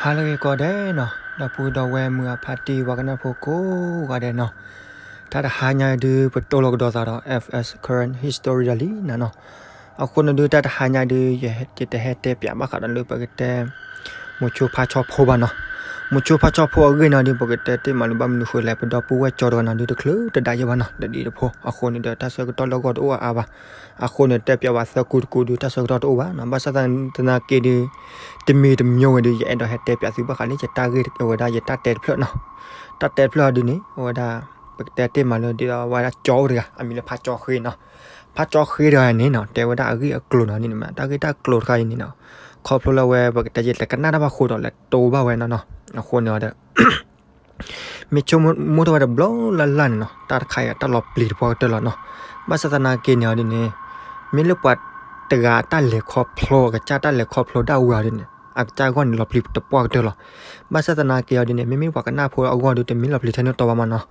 ဟါလၢအဂ့ၤကိးဂၤဒဲးနီၤ, ဒီပုၢ်ဒီဝဲၢ်မုၢ်အဖါတံၢ် ပှၤကနၣ်ဖိကိးဂၤဒဲးနီၤ, တၢ်တဟါညါအံၤဒုး ပတိၢ်လီၤကဒီးသးဒီး F S Current History ဒီးလံနၤနီၤ. အဃိန့ၣ်ဒုး တၢ်တဟါညါဒုး ယတဟဲတဲပၠးဘၣ်ဃးဒီးလၢပကတဲ မုဆိဖါဆီဖိဘၣ်နီၤ. မုဆိဖါဆီဖိအဂ့ၢ်န့ၣ်ဒုး ပကတဲတ့ၢ်မးလၢဘၣ်မနုၤဃိလဲၣ်, ပဒီပုၢ်ဝဲၢ်ကၠီတဂၤန့ၣ်ဒုး တချုးတဒါယဲၢ်ဘၣ်နီၤ, တဒ်တဖိ, အဃိန့ၣ်ဒီး တၢ်ဆၢကတီၢ်လၢအဂီၢ်တအိၣ်အါအါဘၣ်. အဃိန့ၣ် တဲပၠးဝဲသၢကူတကူဒုး တၢ်ဆၢကတီၢ်တအိၣ်ဘၣ်နီၤ. ဘၣ်ဆၣ်သနာ်က့ဒုး တမံၤတမံၤဝဲဒုး ယအဲၣ်ဒိးဟဲတဲပၠးသုဘၣ်ဃးလၢယတၢ်ဂ့ၢ်ဝဲဒၣ်ယတၢ်တဲတဖျၢၣ်နီၤ. တၢ်တဲတဖျၢၣ်အံၤဒုးန့ၣ် အဝဲဒၣ် ပကတဲတ့ၢ်မးလၢဒ်သိးဝဲဒၣ်ကၠီအိၣ်တဂၤ အမံၤလၢဖါကၠီဃ့နီၤ. ဖါကၠီဃ့တဂၤန့ၣ်နီၤ တဲဝဲဒၣ်အဂ့ၢ်အကျိၤနီၤဒ်န့ၣ်မး, တၢ်ဂ့ၢ်တၢ်ကျိၤတခါအံၤန့ၣ်နီၤ ခီဖျိလၢအဝဲ ပကတဲယတကနၣ်တၢ်ဘၣ်ဃိဒီး လဲၤတိၢ်ဘၣ်ဝဲနီၤနီၤ. အဃိန့ၣ်ဒီး မ့ၢ်ဆိကမိၣ်ထီၣ်ဝဲတဘျီလၢ်လၢ်န့ၣ်နီၤ, တၢ်တခါအံၤတၢ်လီၤပျံၤတပှၢ်ကတၢၢ်လီၤနီၤ. ဘၣ်ဆၣ်သနာ်က့န့ၣ်အီၤဒ်န့ၣ် မ့ၢ်လၢပှၤတဂၤတၢ်လဲၤခီဖျိ အကစၢ်တၢ်လဲၤခီဖျိဒၣ်ဝဲအီၤဒ်န့ၣ် အကစၢ်အဂီၢ်န့ၣ်လီၤပျံၤတပှၢ်ကတၢၢ်လီၤ. ဘၣ်ဆၣ်သနာ်က့အီၤဒ်န့ၣ် မ့မ့ၢ်ပှၤကနၣ်ဖိအဂီၢ်ဒုး တမ့ၢ်လီၤပျံၤထဲန့ၣ်တီဘၣ်မးနီၤ.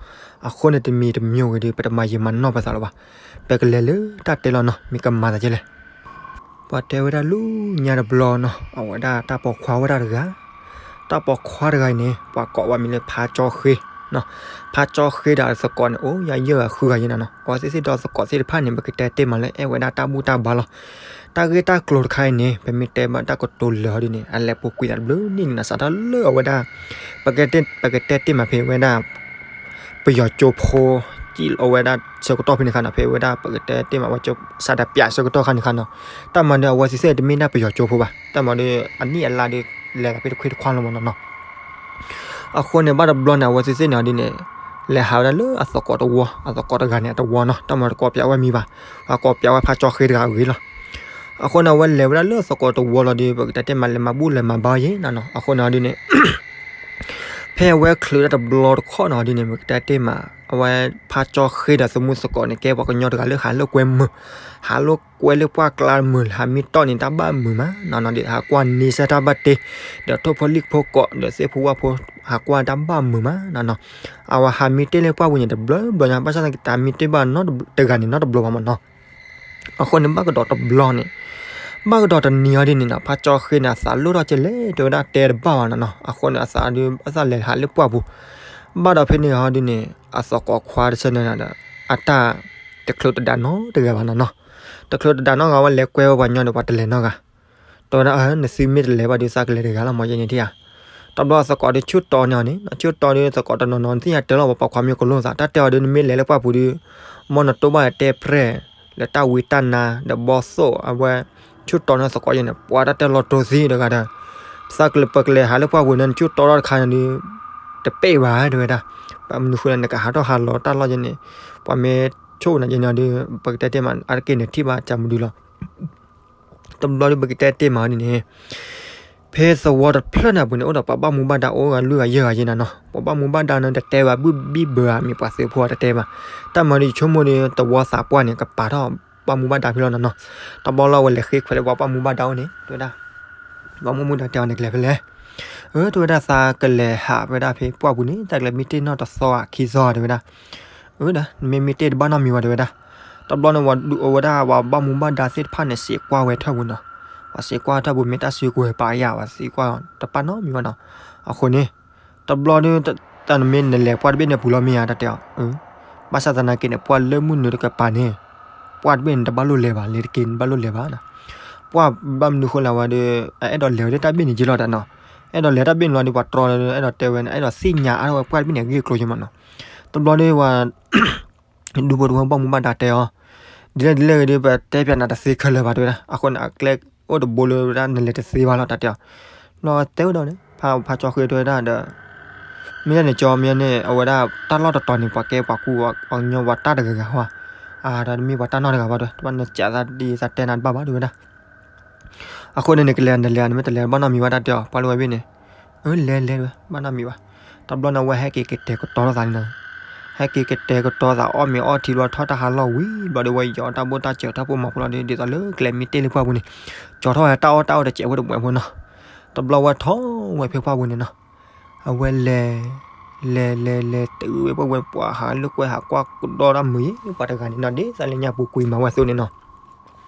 အဃိန့ၣ်တမံၤတမံၤဝဲဒုး ပတမၤယံာ်မၤနီၢ်ပသးလၢၤဘၣ်. ပကလဲၤလၢတၢ်တဲလီၤနီၤ, မ့ၢ်ကမၤသးဒ်လဲၣ်. ပှၤတဲဝဲဒၣ်လၢညါတဘျီနီၤ အဝဲဒၣ်တၢ်ပိာ်ခွါဝဲဒၣ်တဂၤ, တၢ်ပိာ်ခွါတဂၤအံၤန့ၣ် ပှၤကိးဝဲမံၤလၢဖါကၠီဃ့နီၤ. ဖါကၠီဃ့ဒီးအသကိးန့ၣ် အိၣ်ယၤယဲၢ်ဂၤဃုဂၤယဲၢ်နီၤနီၤ. အဝဲသ့ၣ်သ့ၣ်ဒီးသကိးသ့ၣ်တဖၣ်န့ၣ် ပကတဲတ့ၢ်မးလၢအဲၣ်ဝဲဒၣ်တၢ်ဘူၣ်တၢ်ဘါလီၤ. တၢ်ဂ့ၢ်တၢ်ကျိၤတခါအံၤန့ၣ် ပမ့ၢ်တဲဘၣ်တၢ်ကတိၤလၢာ်အီၤဒ်န့ၣ် အလဲၤပူၤကွံာ်သးတဘျုးနံၣ်န့ၣ်နီၤ စးထီၣ်လၢအဝဲဒၣ် ပကတဲတ့ၢ်မးဖဲဝဲဒၣ် ပယီၤကၠိဖိ စံးအဝဲဒၣ်ဆၢကတီၢ်ဖဲန့ၣ်ခါနီၤ, ဖဲဝဲဒၣ်ပကတဲတ့ၢ်မးဝဲ စးဒးပၠးဆၢကတီၢ်ခါန့ၣ်ခါနီၤ. တၢ်မၤဒုးအဝဲသ့ၣ်သ့ၣ်တမ့ၢ်ဒၣ်ပယီၤကၠိဖိဘၣ်, တၢ်မၤဒုးအနံၣ်အလါဒုး လဲၤသးဖဲတခွ့တခွါလီၤမးနီၤနီၤ. အဃိန့ၣ် ဘၣ်တဘျီန့ၣ် အဝဲသ့ၣ်သ့ၣ်န့ၣ်အီၤဒ်န့ၣ် လဲၤဟးဝဲဒၣ်လၢအသကိးတဝီ, အသကိးတဂၤန့ၣ်အတဝီနီၤ, တၢ်မၤတကိးပၠးဝဲမံၤဘၣ်, ပှၤကိးပၠးဝဲဖါကၠီဃ့တဂၤအဂ့ၢ်လီၤ. အဃိန့ၣ် အဝဲလဲၤဝဲဒၣ်လၢအသကိးတဝီလီၤဒီး ပကတဲတ့ၢ်မးလဲၤမၤဘူၣ်လဲၤမၤဘါယဲၢ်နီၤနီၤ. အဃိန့ၣ်အီၤဒ်န့ၣ် ဖဲအဝဲချုးဒၣ်တဘျီတခီၣ်န့ၣ်အီၤဒ်န့ၣ် ပကတဲတ့ၢ်မး အဝဲဖါကၠီဃ့ဒီးသမူသကိးန့ၣ် ကဲပှၤကညီတဂၤလၢဟးလိာ်ကွဲမုာ်, ဟးလိာ်ကွဲလၢပှၢ်ကျါမုာ် ဟးမံတီၢ်န့ၣ်တၢ်ဘၣ်မုာ်မးနီၤနီၤ, ဒီးဟးကွၢ်န့ဆၢၣ်တၢ်ဘၣ်တ့, ဒီးထိၣ်ဖိလံၣ်ဖိကိး ဒီးသ့ၣ်ဖိဝၣ်ဖိ ဟးကွၢ်တၢ်ဘၣ်မုာ်မးနီၤနီၤ. အဝဲဟးမံတ့ၢ်လၢပှၢ်ပူၤန့ၣ်တဘျီဘျီညါ ဘၣ်ဆၣ်သနာ်က့ တမံတ့ၢ်ဘၣ်တဂၤန့ၣ်နီတဘျီဘၣ်မးနီၤ. အဃိန့ၣ် ဘၣ်ကဒီးတဘျီန့ၣ်, ဘၣ်ကဒီးတနံၤအီၤဒ်န့ၣ်နီၤ ဖါကၠီဃ့န့ၣ် အသးလိၣ်ထီၣ်ကဲလဲၣ် တဲဝဲဒၣ်တဲတဘၣ်ဘၣ်နီၤနီၤ. အဃိန့ၣ် အသးဒုး အသးလဲၤဟးလၢပှၢ်ပူၤ, ဘၣ်ဒီးဖဲန့ၣ်အီၤဒ်န့ၣ် အသကိးခွါတဆၢန့ၣ်ဒီး အတၢ်တချုးတဒါနီတဂၤဘၣ်နီၤနီၤ. တချုးတဒါနီတဂၤ အဝဲလဲၤကွဲဝဲပှၤညီဒီးပှၤတလဲၤနီတဂၤ တဲဝဲဒၣ် နသုမ့ၢ်တလဲၤဘၣ်ဒီး သးကလဲၤတဂၤလီၤ မ့ၢ်ယဲန့ၣ်ထံၣ်ဧါ. တဘျီအသကိးဒုးဆူၣ်တီန့ၢ်အီၤန့ၣ်, ဆူၣ်တီဒုးသကိးတနီၤနီၤ နသ့ၣ်ညါတဲလီၤ ပှၤပိာ်ခွါမ့ၢ်ကလိာ်သး တၢ်တဲအီၤဒုး နမ့ၢ်လဲၤလၢပှၢ်ပူၤဒုး မ်နတိၢ်ဘၣ်တဲပြဲၢ် လၢတၢ်ဝံတၢ်နါ ဒီးဘီသိၣ် အဝဲ ဆူၣ်တီန့ၢ်သကိးယဲန့ၣ် ပှၤတၢ်တဲလီၤတိၢ်သံတဂၤဒီး သးကလဲၤပကလဲၤဟးလၢပှၢ်ပူၤန့ၣ် နဆူၣ်တီထီၣ်တခါန့ၣ်ဒုး တပဲာ်ဘၣ်တဲဝဲဒၣ်. ဘၣ်မနုၤဃိလဲၣ် နကဟးထီၣ်ဟးလီၤတၢ်လီၢ်ယဲန့ၣ် ပှၤမ့ၢ်ဆိၣ်နၤယဲန့ၣ်ဒုး ပကတဲတ့ၢ်မး အါတက့ၢ်န့ၣ်ထံၣ်ဘၣ်ကမုာ်ဒုးလီၤ. တဘျီဒုးပကတဲတ့ၢ်မးဒ်န့ၣ် ဖဲသဝီတဖျၢၣ်န့ၣ်အပူၤန့ၣ် အိၣ်ဒီးပှၤဘၣ်မူဘၣ်ဒါအိၣ်ဂၤလွံၢ်ဂၤယဲၢ်ဂၤယဲၢ်နၤနီၤ. ပှၤဘၣ်မူဘၣ်ဒါန့ၣ် တတဲဘၣ်ဘုၣ်ဘံၣ်ဘၢဧါ မ့ၢ်ပှၤသုးဖိတတဲဘၣ်. တၢ်မၤဒုးယဆိကမိၣ်ဒီး သဝီသးပှၢ်န့ၣ် ကပာ်ထီၣ်ဘၣ်မူဘၣ်ဒါဖဲလီၤနၤနီၤ. တဘျီလီၤဝဲလဲၤဃ့ခွဲးလၢပှၤဘၣ်မူဘၣ်ဒါအိၣ်န့ၣ် တဲဝဲဒၣ် ဘၣ်မူဘၣ်ဒါတဲအီၤန့ၣ်ကလဲၤဖဲလဲၣ်. အၢ တဲဝဲဒၣ် သးကလဲၤဟးဝဲဒၣ်ဖဲပှၢ်ပူၤန့ၣ် သးကလဲၤမံတ့ၢ်နီၢ်တသီဧါခံသီဧါ တဲဝဲဒၣ်. အၢ ဒၣ် နမ့ၢ်မံတ့ၢ်တဘၣ်နီတမံၤဘၣ် တဲဝဲဒၣ်. တဘျီန့ၣ် ဝဲဒၣ် ပှၤဘၣ်မူဘၣ်ဒါသ့ၣ်တဖၣ်န့ၣ် စံးကွၢ်ဝဲထၢၣ်ပူၤနီၤ. ပှၤစံးကွၢ်ထၢၣ်ပူၤ မ့ၢ်တၢ်စုကဝဲၤပာ်ယၤ ပှၤစံးကွၢ်တဘၣ်နီတမံၤဘၣ်နီၤ. အဃိန့ၣ် တဘျီဒုး တၢ်နမ့ၢ်နလဲၤပှၢ်တဘ့ၣ်န့ၣ်ပူၤလီၤမ့ၢ်ဧါ တၢ်တဲအီၤ. အၢ ဘၣ်ဆၣ်သနာ်က့န့ၣ် ပှၢ်လၢမုၢ်နုာ်တကပၤန့ၣ် ပှၢ်တဘ့ၣ်န့ၣ် တဘၣ်လိၣ်လဲၤဘၣ် လဲၤတက့ၢ်န့ၣ် တဘၣ်လိၣ်လဲၤဘၣ်နီၤ. ပှၢ်ဘၣ်မနုၤဃိလဲၣ်ဝဲဒီး အအဲၣ်ဒိးလဲၤဝဲဒၣ်တၢ်ဘ့ၣ်န့ၣ်က့လီၤတၢ်နီၤ. အဲၣ်ဒိးလဲၤတၢ်ဘ့ၣ်န့ၣ်လီၤဒီး ပှၤတြီလၢ အဲၣ်ဒိးတဲဝဲန့ၣ် အဲၣ်ဒိးသ့ၣ်ညါအါထီၣ်ဝဲပှၢ်တဘ့ၣ်န့ၣ် အဂ့ၢ်အကျိၤယဲၢ်မးနီၤ. တဘျီဒီး ပှၤ ဒူဖိတဝီဘၣ်မူဘၣ်ဒါတဲအီၤ, ဒ်လဲၣ်ဒ်လဲၣ်ဂ့ၤဒီး ပတဲပၠးနၤတသ့ခဲလၢာ်ဘၣ် တဲဝဲဒၣ်. အဃိန့ၣ် အကျဲအိၣ်တဘိလၢဝဲဒၣ်နလဲၤတသ့ဘၣ်လီၤ တၢ်တဲအီၤ. နီၢ်တဲဝဲဒီးန့ၣ် ဖါ ဖါကၠီဃ့တဲဝဲဒၣ်ဒီး မ့ၢ်ဒ်န့ၣ်ကၠီ မ့ၢ်န့ၣ် အဝဲဒၣ်တၢ်လီၢ်တတီၤန့ၣ် ပှၤကဲပှၤကူပှၤကညီပှၤတၢ်တဂၤဂၤဟီ, အါ တမ့ၢ်ပှၤတၢ်နီတဂၤဘၣ်တဲဝဲ, တဘၣ်နစးသးဒ်သးတဲနၤတဘၣ်ဘၣ် တဲဝဲဒၣ်. အဃိန့ၣ် နကလဲၤနလဲၤ နမ့ၢ်တလဲၤဘၣ်နီတမံၤဘၣ် တၢ်တဲအီၤ ပှၢ်လၢဝဲဘ့ၣ်န့ၣ်. အၢ လဲၤလဲၤတဲဝဲ ဘၣ်နီတမံၤဘၣ်. တဘျီန့ၣ် အဝဲဟဲက့ၤကတဲာ်ကတီၤလိာ်သးန့ၣ်နီၤ. ဟဲက့ၤကတဲာ်ကတီၤသး အီၣ်မ့ၤအီထံဘျီ ထီၣ်တၢ်ဟးလီၢ်ဝံၤဘျီဒီး အဝဲယီၤတၢ်ဘိၣ်တၢ်စၢၤတၢ်ပိာ်မၤဖိလီၤဒီး ဒ်သိးလၢကျဲမ့ၢ်တ့ၢ်လၢပှၢ်ပူၤန့ၣ် ကၠီထီၣ်ဝဲတၢ်အီၣ်တၢ်အီတစဲးဖိတဘှဲးဖိနီၤ. တဘျီဝဲထီၣ်ဝဲဖဲပှၢ်ပူၤန့ၣ်နီၤ. အဝဲလဲၤ လဲၤလဲၤလဲၤတုၤဝဲပှၢ်ဝဲ ပှၤဟးလၢကွဲးဟးကွၢ်ကဒီးတၢ်မုာ်ယဲ ပှၤတဂၤန့ၣ်နီၤ ဒ်သိးလၢညါပူၤကွံာ်မၤဝဲအသိးန့ၣ်နီၤ.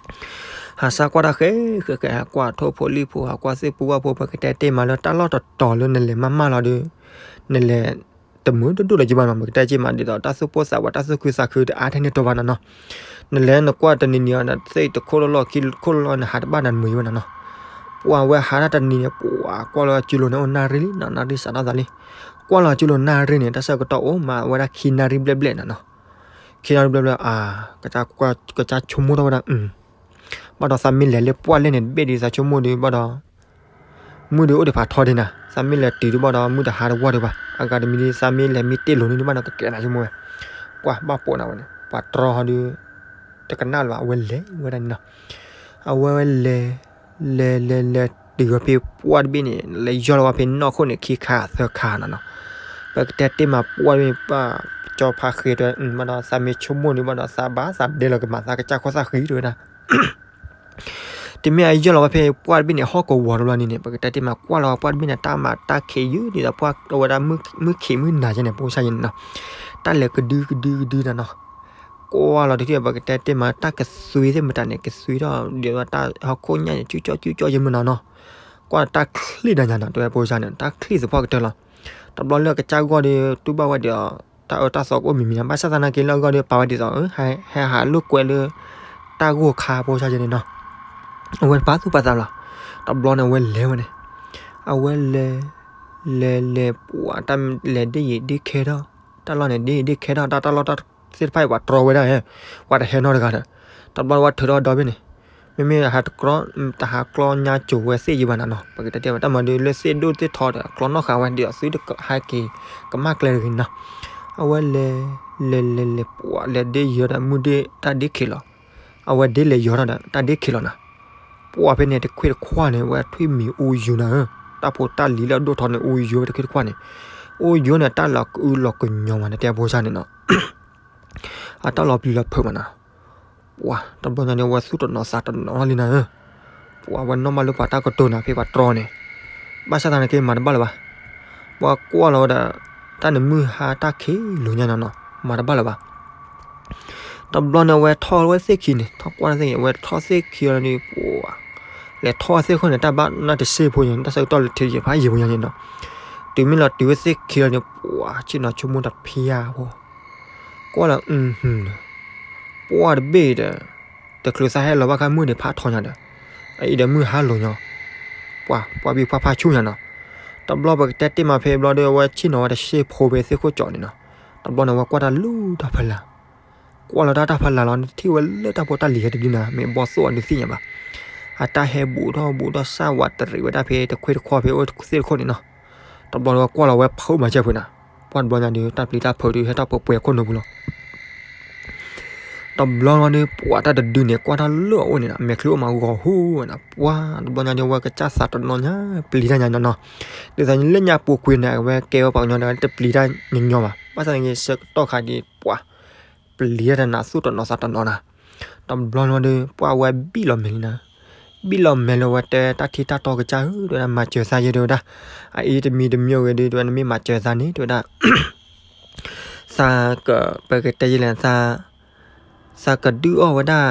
ဟးစၢ်ကွၢ်တၢ်ဃဲဃဲဃဲ ဟးကွၢ်ထိၣ်ဖိလံၣ်ဖိ ဟးကွၢ်သ့ၣ်ပူၤဝၣ်ဖိ ပကတဲတ့ၢ်မးလၢတၢ်လီၢ်တတီၤလၢနလဲၤမးမးလီၤဒီး နလဲၤတမုာ်တဒိၣ်လၢၤကဘၣ်နီၤ ပကတဲက့ၤမး ဒ်သိးတၢ်သူၣ်ပိၢ်သးဝး တၢ်သူၣ်ခုသးခုတအါထဲန့ၣ်တီဘၣ်နီၤနီၤ. နလဲၤနကွၢ်တနံၤနံၤအီၤ သ့ၣ်တခိၣ်လီၢ်လီၢ်ခံခိၣ်လီၢ်လီၢ် နဟးတဘၣ်နၤတမုာ်ယဘၣ်နီၤနီၤ. ပှၤဝဲဟးတၢ်တနံၤန့ၣ် ပှၤကွၢ်လီၤကၠူလိၤန့ၣ် အိၣ်နၣ်ရံၣ်လံနီၤ နၣ်ရံၣ်စးထီၣ်သးလံ. ကွၢ်လီၤကၠူလိၤနၣ်ရံၣ်န့ၣ် တၢ်ဆၢကတီၢ်အိၣ်မးဝဲဒၣ်ခံနၣ်ရံၣ်ဘျဲၣ်ဘျဲၣ်နီၤနီၤ. ခံနၣ်ရံၣ်ဘျဲၣ်ဘျဲၣ် အါ ကစၢ်ဆိကမိၣ်ထီၣ်ဝဲဒၣ် ဘၣ်ဒီးသးမ့ၢ်လဲၤလၢပှၢ်လဲၣ်န့ၣ် တဘ့ၣ်ဒီးသးဆိကမိၣ်ဒီးဘၣ်ဒီး မုၢ်ဒီးအိၣ်ဒီးဖးထီဒ်နၤ သးမ့ၢ်လဲၤတုၤဒံးဘၣ်ဒီး မုၢ်တဟါတဝီဒံးဘၣ် အဂၤတမံၤဒ်သးမ့ၢ်လဲၤမ့ၢ်တ့ၢ်လိၤန့ၣ်ဒံးဘၣ်နီၤ ကကဲနၤဆိကမိၣ်ဝဲ ကွၢ်ဘၣ်ပိာ်နၤဝဲန့ၣ် ပှၤတြီဟီဒီး တကနၣ်လၢၤဘၣ် အဝဲလဲၤဝဲဒၣ်န့ၣ်နီၤ. အဝဲလဲၤ လဲၤလဲၤလဲၤတုၤဝဲဖဲပှၢ်တဘ့ၣ်န့ၣ် လဲၤယီၢ်လီၤဝဲဖဲနီၢ်ခိၣ်န့ၣ် ခံခါသၢခါနီၤနီၤ. ပကတဲတ့ၢ်မးပှၢ်တဘ့ၣ် ပှၢ်ကၠီဖးဃ့တဲဝဲ ဘၣ်ဒီးသးမ့ၢ်ဆိကမိၣ်န့ၣ်ဘၣ်ဒီး သးဘၣ်သးဒဲလီၤကမၤသးကစၢ်ခိၣ်သၣ်ဃံတဲဝဲဒၣ် တမ့ၢ်အယီၢ်လီၤဝဲဖဲပှၢ်တဘ့ၣ်န့ၣ် ဟီၣ်ကဝီၤတဘျီန့ၣ်န့ၣ် ပကတဲတ့ၢ်မးကွၢ်လီၤဝဲပှၢ်တဘ့ၣ်န့ၣ် တၢ်မၤတၢ်ခံးယုၢ်ဒ်သိးပှၢ်ဝဲဒၣ်မုၢ်ခံးမုၢ်နၤယဲန့ၣ် ပအိၣ်ဆၣ်ယဲန့ၣ်နီၤ. တၢ်လဲၤကဒုကဒုကဒုနၤနီၤ. ကွၢ်လီၤတထံၣ် ပကတဲတ့ၢ်မး တၢ်ကသွံသ့ၣ်မတၤန့ၣ် ကသွံထီၣ်ဒ်သိးတၢ်ဟီၣ်ခိၣ်ညါန့ၣ် ကၠူကၠီကၠူကၠီယဲမုၢ်နီၤနီၤ. ကွၢ်တၢ်ချံၣ်ဒီးညါနီၤ တဲဝဲပအိၣ်ဆၣ်န့ၣ် တၢ်ချံၣ်သပှၢ်ကတၢၢ်လီၤ. တဘျီလၢကစၢ်ဂီၢ်ဒီး တူၢ်ဘၣ်ဝဲဒ်အီၤ တၢ်အၢတၢ်သီကအိၣ်မံၤမံၤနီၤ ဘၣ်ဆၣ်သနာ်က့လၢအဂီၢ်ဒီး ပာ်ဝဲဒ်သိး ဟဲဟးလိာ်ကွဲလၢ တၢ်ဂိၢ်ခါပအိၣ်ဆၣ်ယဲန့ၣ်နီၤ. အဝဲပာ်သူၣ်ပာ်သးလီၤ. တဘျီန့ၣ် အဝဲလဲၤဝဲန့ၣ် အဝဲလဲၤ လဲၤလဲၤပှၤတၢ်လဲၤဒ်ယံၤဒ်ခဲထီၣ် တၢ်လီၢ်န့ၣ် ဒ်ယံၤဒ်ခဲထီၣ် တၢ်တၢ်လီၢ်တၢ်သ့ၣ်တဖၣ်အံၤ ပှၤတြီဝဲဒၣ် ပှၤတဟဲနီတဂၤဒီး တဘျီဝဲထုးထီၣ်ဒီဘ့ၣ်န့ၣ် မ့မ့ၢ်ဟးတကြၢး တဟးကျီညါစိၤဝဲသ့ၣ်ယံၤဘၣ်နၤနီၤ ပကတဲတ့ၢ်ဝဲ တၢ်မၤဒုးလၢသ့ၣ်ဒိၣ်သ့ၣ်ထီဒီး အကျီနီၣ်ဃာ်ဝဲဒ်သိးသုတဟဲက့ၤ ကမၣ်ကျဲတဂ့ၤနီၤ. အဝဲလဲၤ လဲၤလဲၤလဲၤပှၤလဲၤဒ်ယံၤဒီး မုၢ်ဒ့တၢ်ဒ့ခံးလီၤ. အဝဲဒ်လဲၤယံၤထီၣ်ဒီး တၢ်ဒ့ခံးလီၤနၤ. ပှၤဖဲန့ၣ်တခွ့တခွါန့ၣ် ဝဲထွံၣ်မံၤအူယိၤနၤဧၢ, တၢ်ဖိတၢ်လံၤလၢအဒိၣ်ထီန့ၣ် အူယိၤဝဲတခွ့တခွါန့ၣ်, အူယိၤန့ၣ် တၢ်လီၤကအုလီၤကညီမး နတဲဖိစၢ်န့ၣ်နီၤ, အတၢ်လီၤပျံၤလီၤဖုးမးနၤ, ပှၤတဘျီညါန့ၣ် ဝဲသူၣ်တနီၤသးတနီၤလံနၤဧၢ, ပှၤဝဲနီၣ်မးလၢပှၤတၢ်ကတိၤနၤ ဖဲပှၤတြီန့ၣ်, ဘၣ်ဆၣ်သနာ်က့မၤတဘၣ်လၢၤဘၣ်, ပှၤကွၢ်လီၤဝဲဒၣ် တၢ်န့ၣ်မုၢ်ဟါတၢ်ခံးလိာ်ညါနီၤနီၤ မၤတဘၣ်လၢၤဘၣ်. တဘျီန့ၣ် အဝဲထီၣ်ဝဲသ့ၣ်ခံန့ၣ် ထီၣ်ကွၢ်သ့ၣ်ခံ အဝဲထီၣ်သ့ၣ်ခံလီၤန့ၣ် ပှၤ လဲၤထီၣ်သ့ၣ်ခိၣ်န့ၣ် တၢ်ဘၣ်နၢ်တစ့ၢ်ဖိညါ တၢ်ဆၢကတီၢ်လၢထံယံာ်ဖးယံာ်ဖိညါန့ၣ်နီၤ, တုၤမ့ၢ်လီၤတုၤဝဲသ့ၣ်ခံလီၤန့ၣ် ပှၤဆ့ၣ်နီၤဆိကမိၣ်တဖျါဖိ, ကွၢ်လီၤ ပှၢ်တဘ့ၣ်ဒီး တချုးသးဟဲလီၤဘၣ်ခါမုၢ်န့ၣ်ဖးထီညါဒီး အအံၤဒီးမုၢ်ဟါလိာ်ညီ, ပှၤ ပှၤဘံၣ်ပှၢ်ဖးဆူၣ်ညါနီၤ, တဘျီပကတဲတ့ၢ်မးဖဲဘျီဒီး အဝဲဆ့ၣ်နီၤဝဲတစ့ၢ်ဖိဖဲသ့ၣ်ခိၣ်ကၠီန့ၣ်နီၤ, တဘျီန့ၣ် အဝဲကွၢ်တၢ်လူၤတၢ်ဖီလာ် ကွၢ်လီၤတၢ်တၢ်ဖီလာ်လီၤ နထံၣ်ဝဲလၢတၢ်ဖိတၢ်လံၤဟဲတဒုနၤ မ့ၢ်ဘီၣ်သိၣ်အဒုးသ့ၣ်ညါဘၣ်, အတၢ်ဟဲဘူးထီၣ်ဘူးထီၣ်စၢ်ဝးတရံးဝဲဒၣ်ဖဲတခွ့တခွါဖဲအိၣ်သ့ၣ်တခိၣ်န့ၣ်နီၤ, တဘျီန့ၣ် အဝဲကွၢ်လီၤဝဲဖုးမၤစၢၤဖုးနၤ, ပှၢ်တဘျီညါဒီး တၢ်ပျံၤတၢ်ဖုးဒီးဟဲထီၣ်ပှဲၤပှဲၤခိၣ်နူာ်ပူၤလီၤ. တဘျီလီၤဒီး ပှၤတၢ်တဒုန့ၣ် ကွၢ်တၢ်လၢအအိၣ်န့ၣ် မဲာ်ချံအိၣ်မးဂီၤဟူဝဲနၤ, ပှၢ်တဘျီညါဒီး အဝဲကစၢ်သးတနီၤညါ ပျံၤတၢ်ညါနီၤနီၤ, ဒ်သိးလၢညါပူၤကွံာ်န့ၣ် အဝဲကဲဝဲပှၤကညီဒီး တပျံၤတၢ်ညီညီဘၣ်, ဘၣ်ဆၣ်သနာ်က့ဆၢကတီၢ်ခါဒ်ပှၤ ပျံၤတၢ်တနၤသူၣ်တနီၤသးတနီၤနၤ, တဘျီလီၤဒီး ပှၢ်ဝဲဘံၣ်လီၤမဲာ်လံနၤ, ဘံၣ်လီၤမဲာ်လၢဝဲတဲတၢ်ထံတၢ်တီကစၢ်ဧၢ တဲဝဲဒၣ် မၤစၢၤသးယဲတဲဝဲဒၣ်, အအံၤတမံၤတမံၤဂ့ၤဒီး တဲဝဲ နမ့ၢ်မၤစၢၤသးန့ၣ် တဲဝဲဒၣ် သးက ပကတဲယလဲၣ် သး သးကဒုးအီၣ်ဝဲဒၣ်,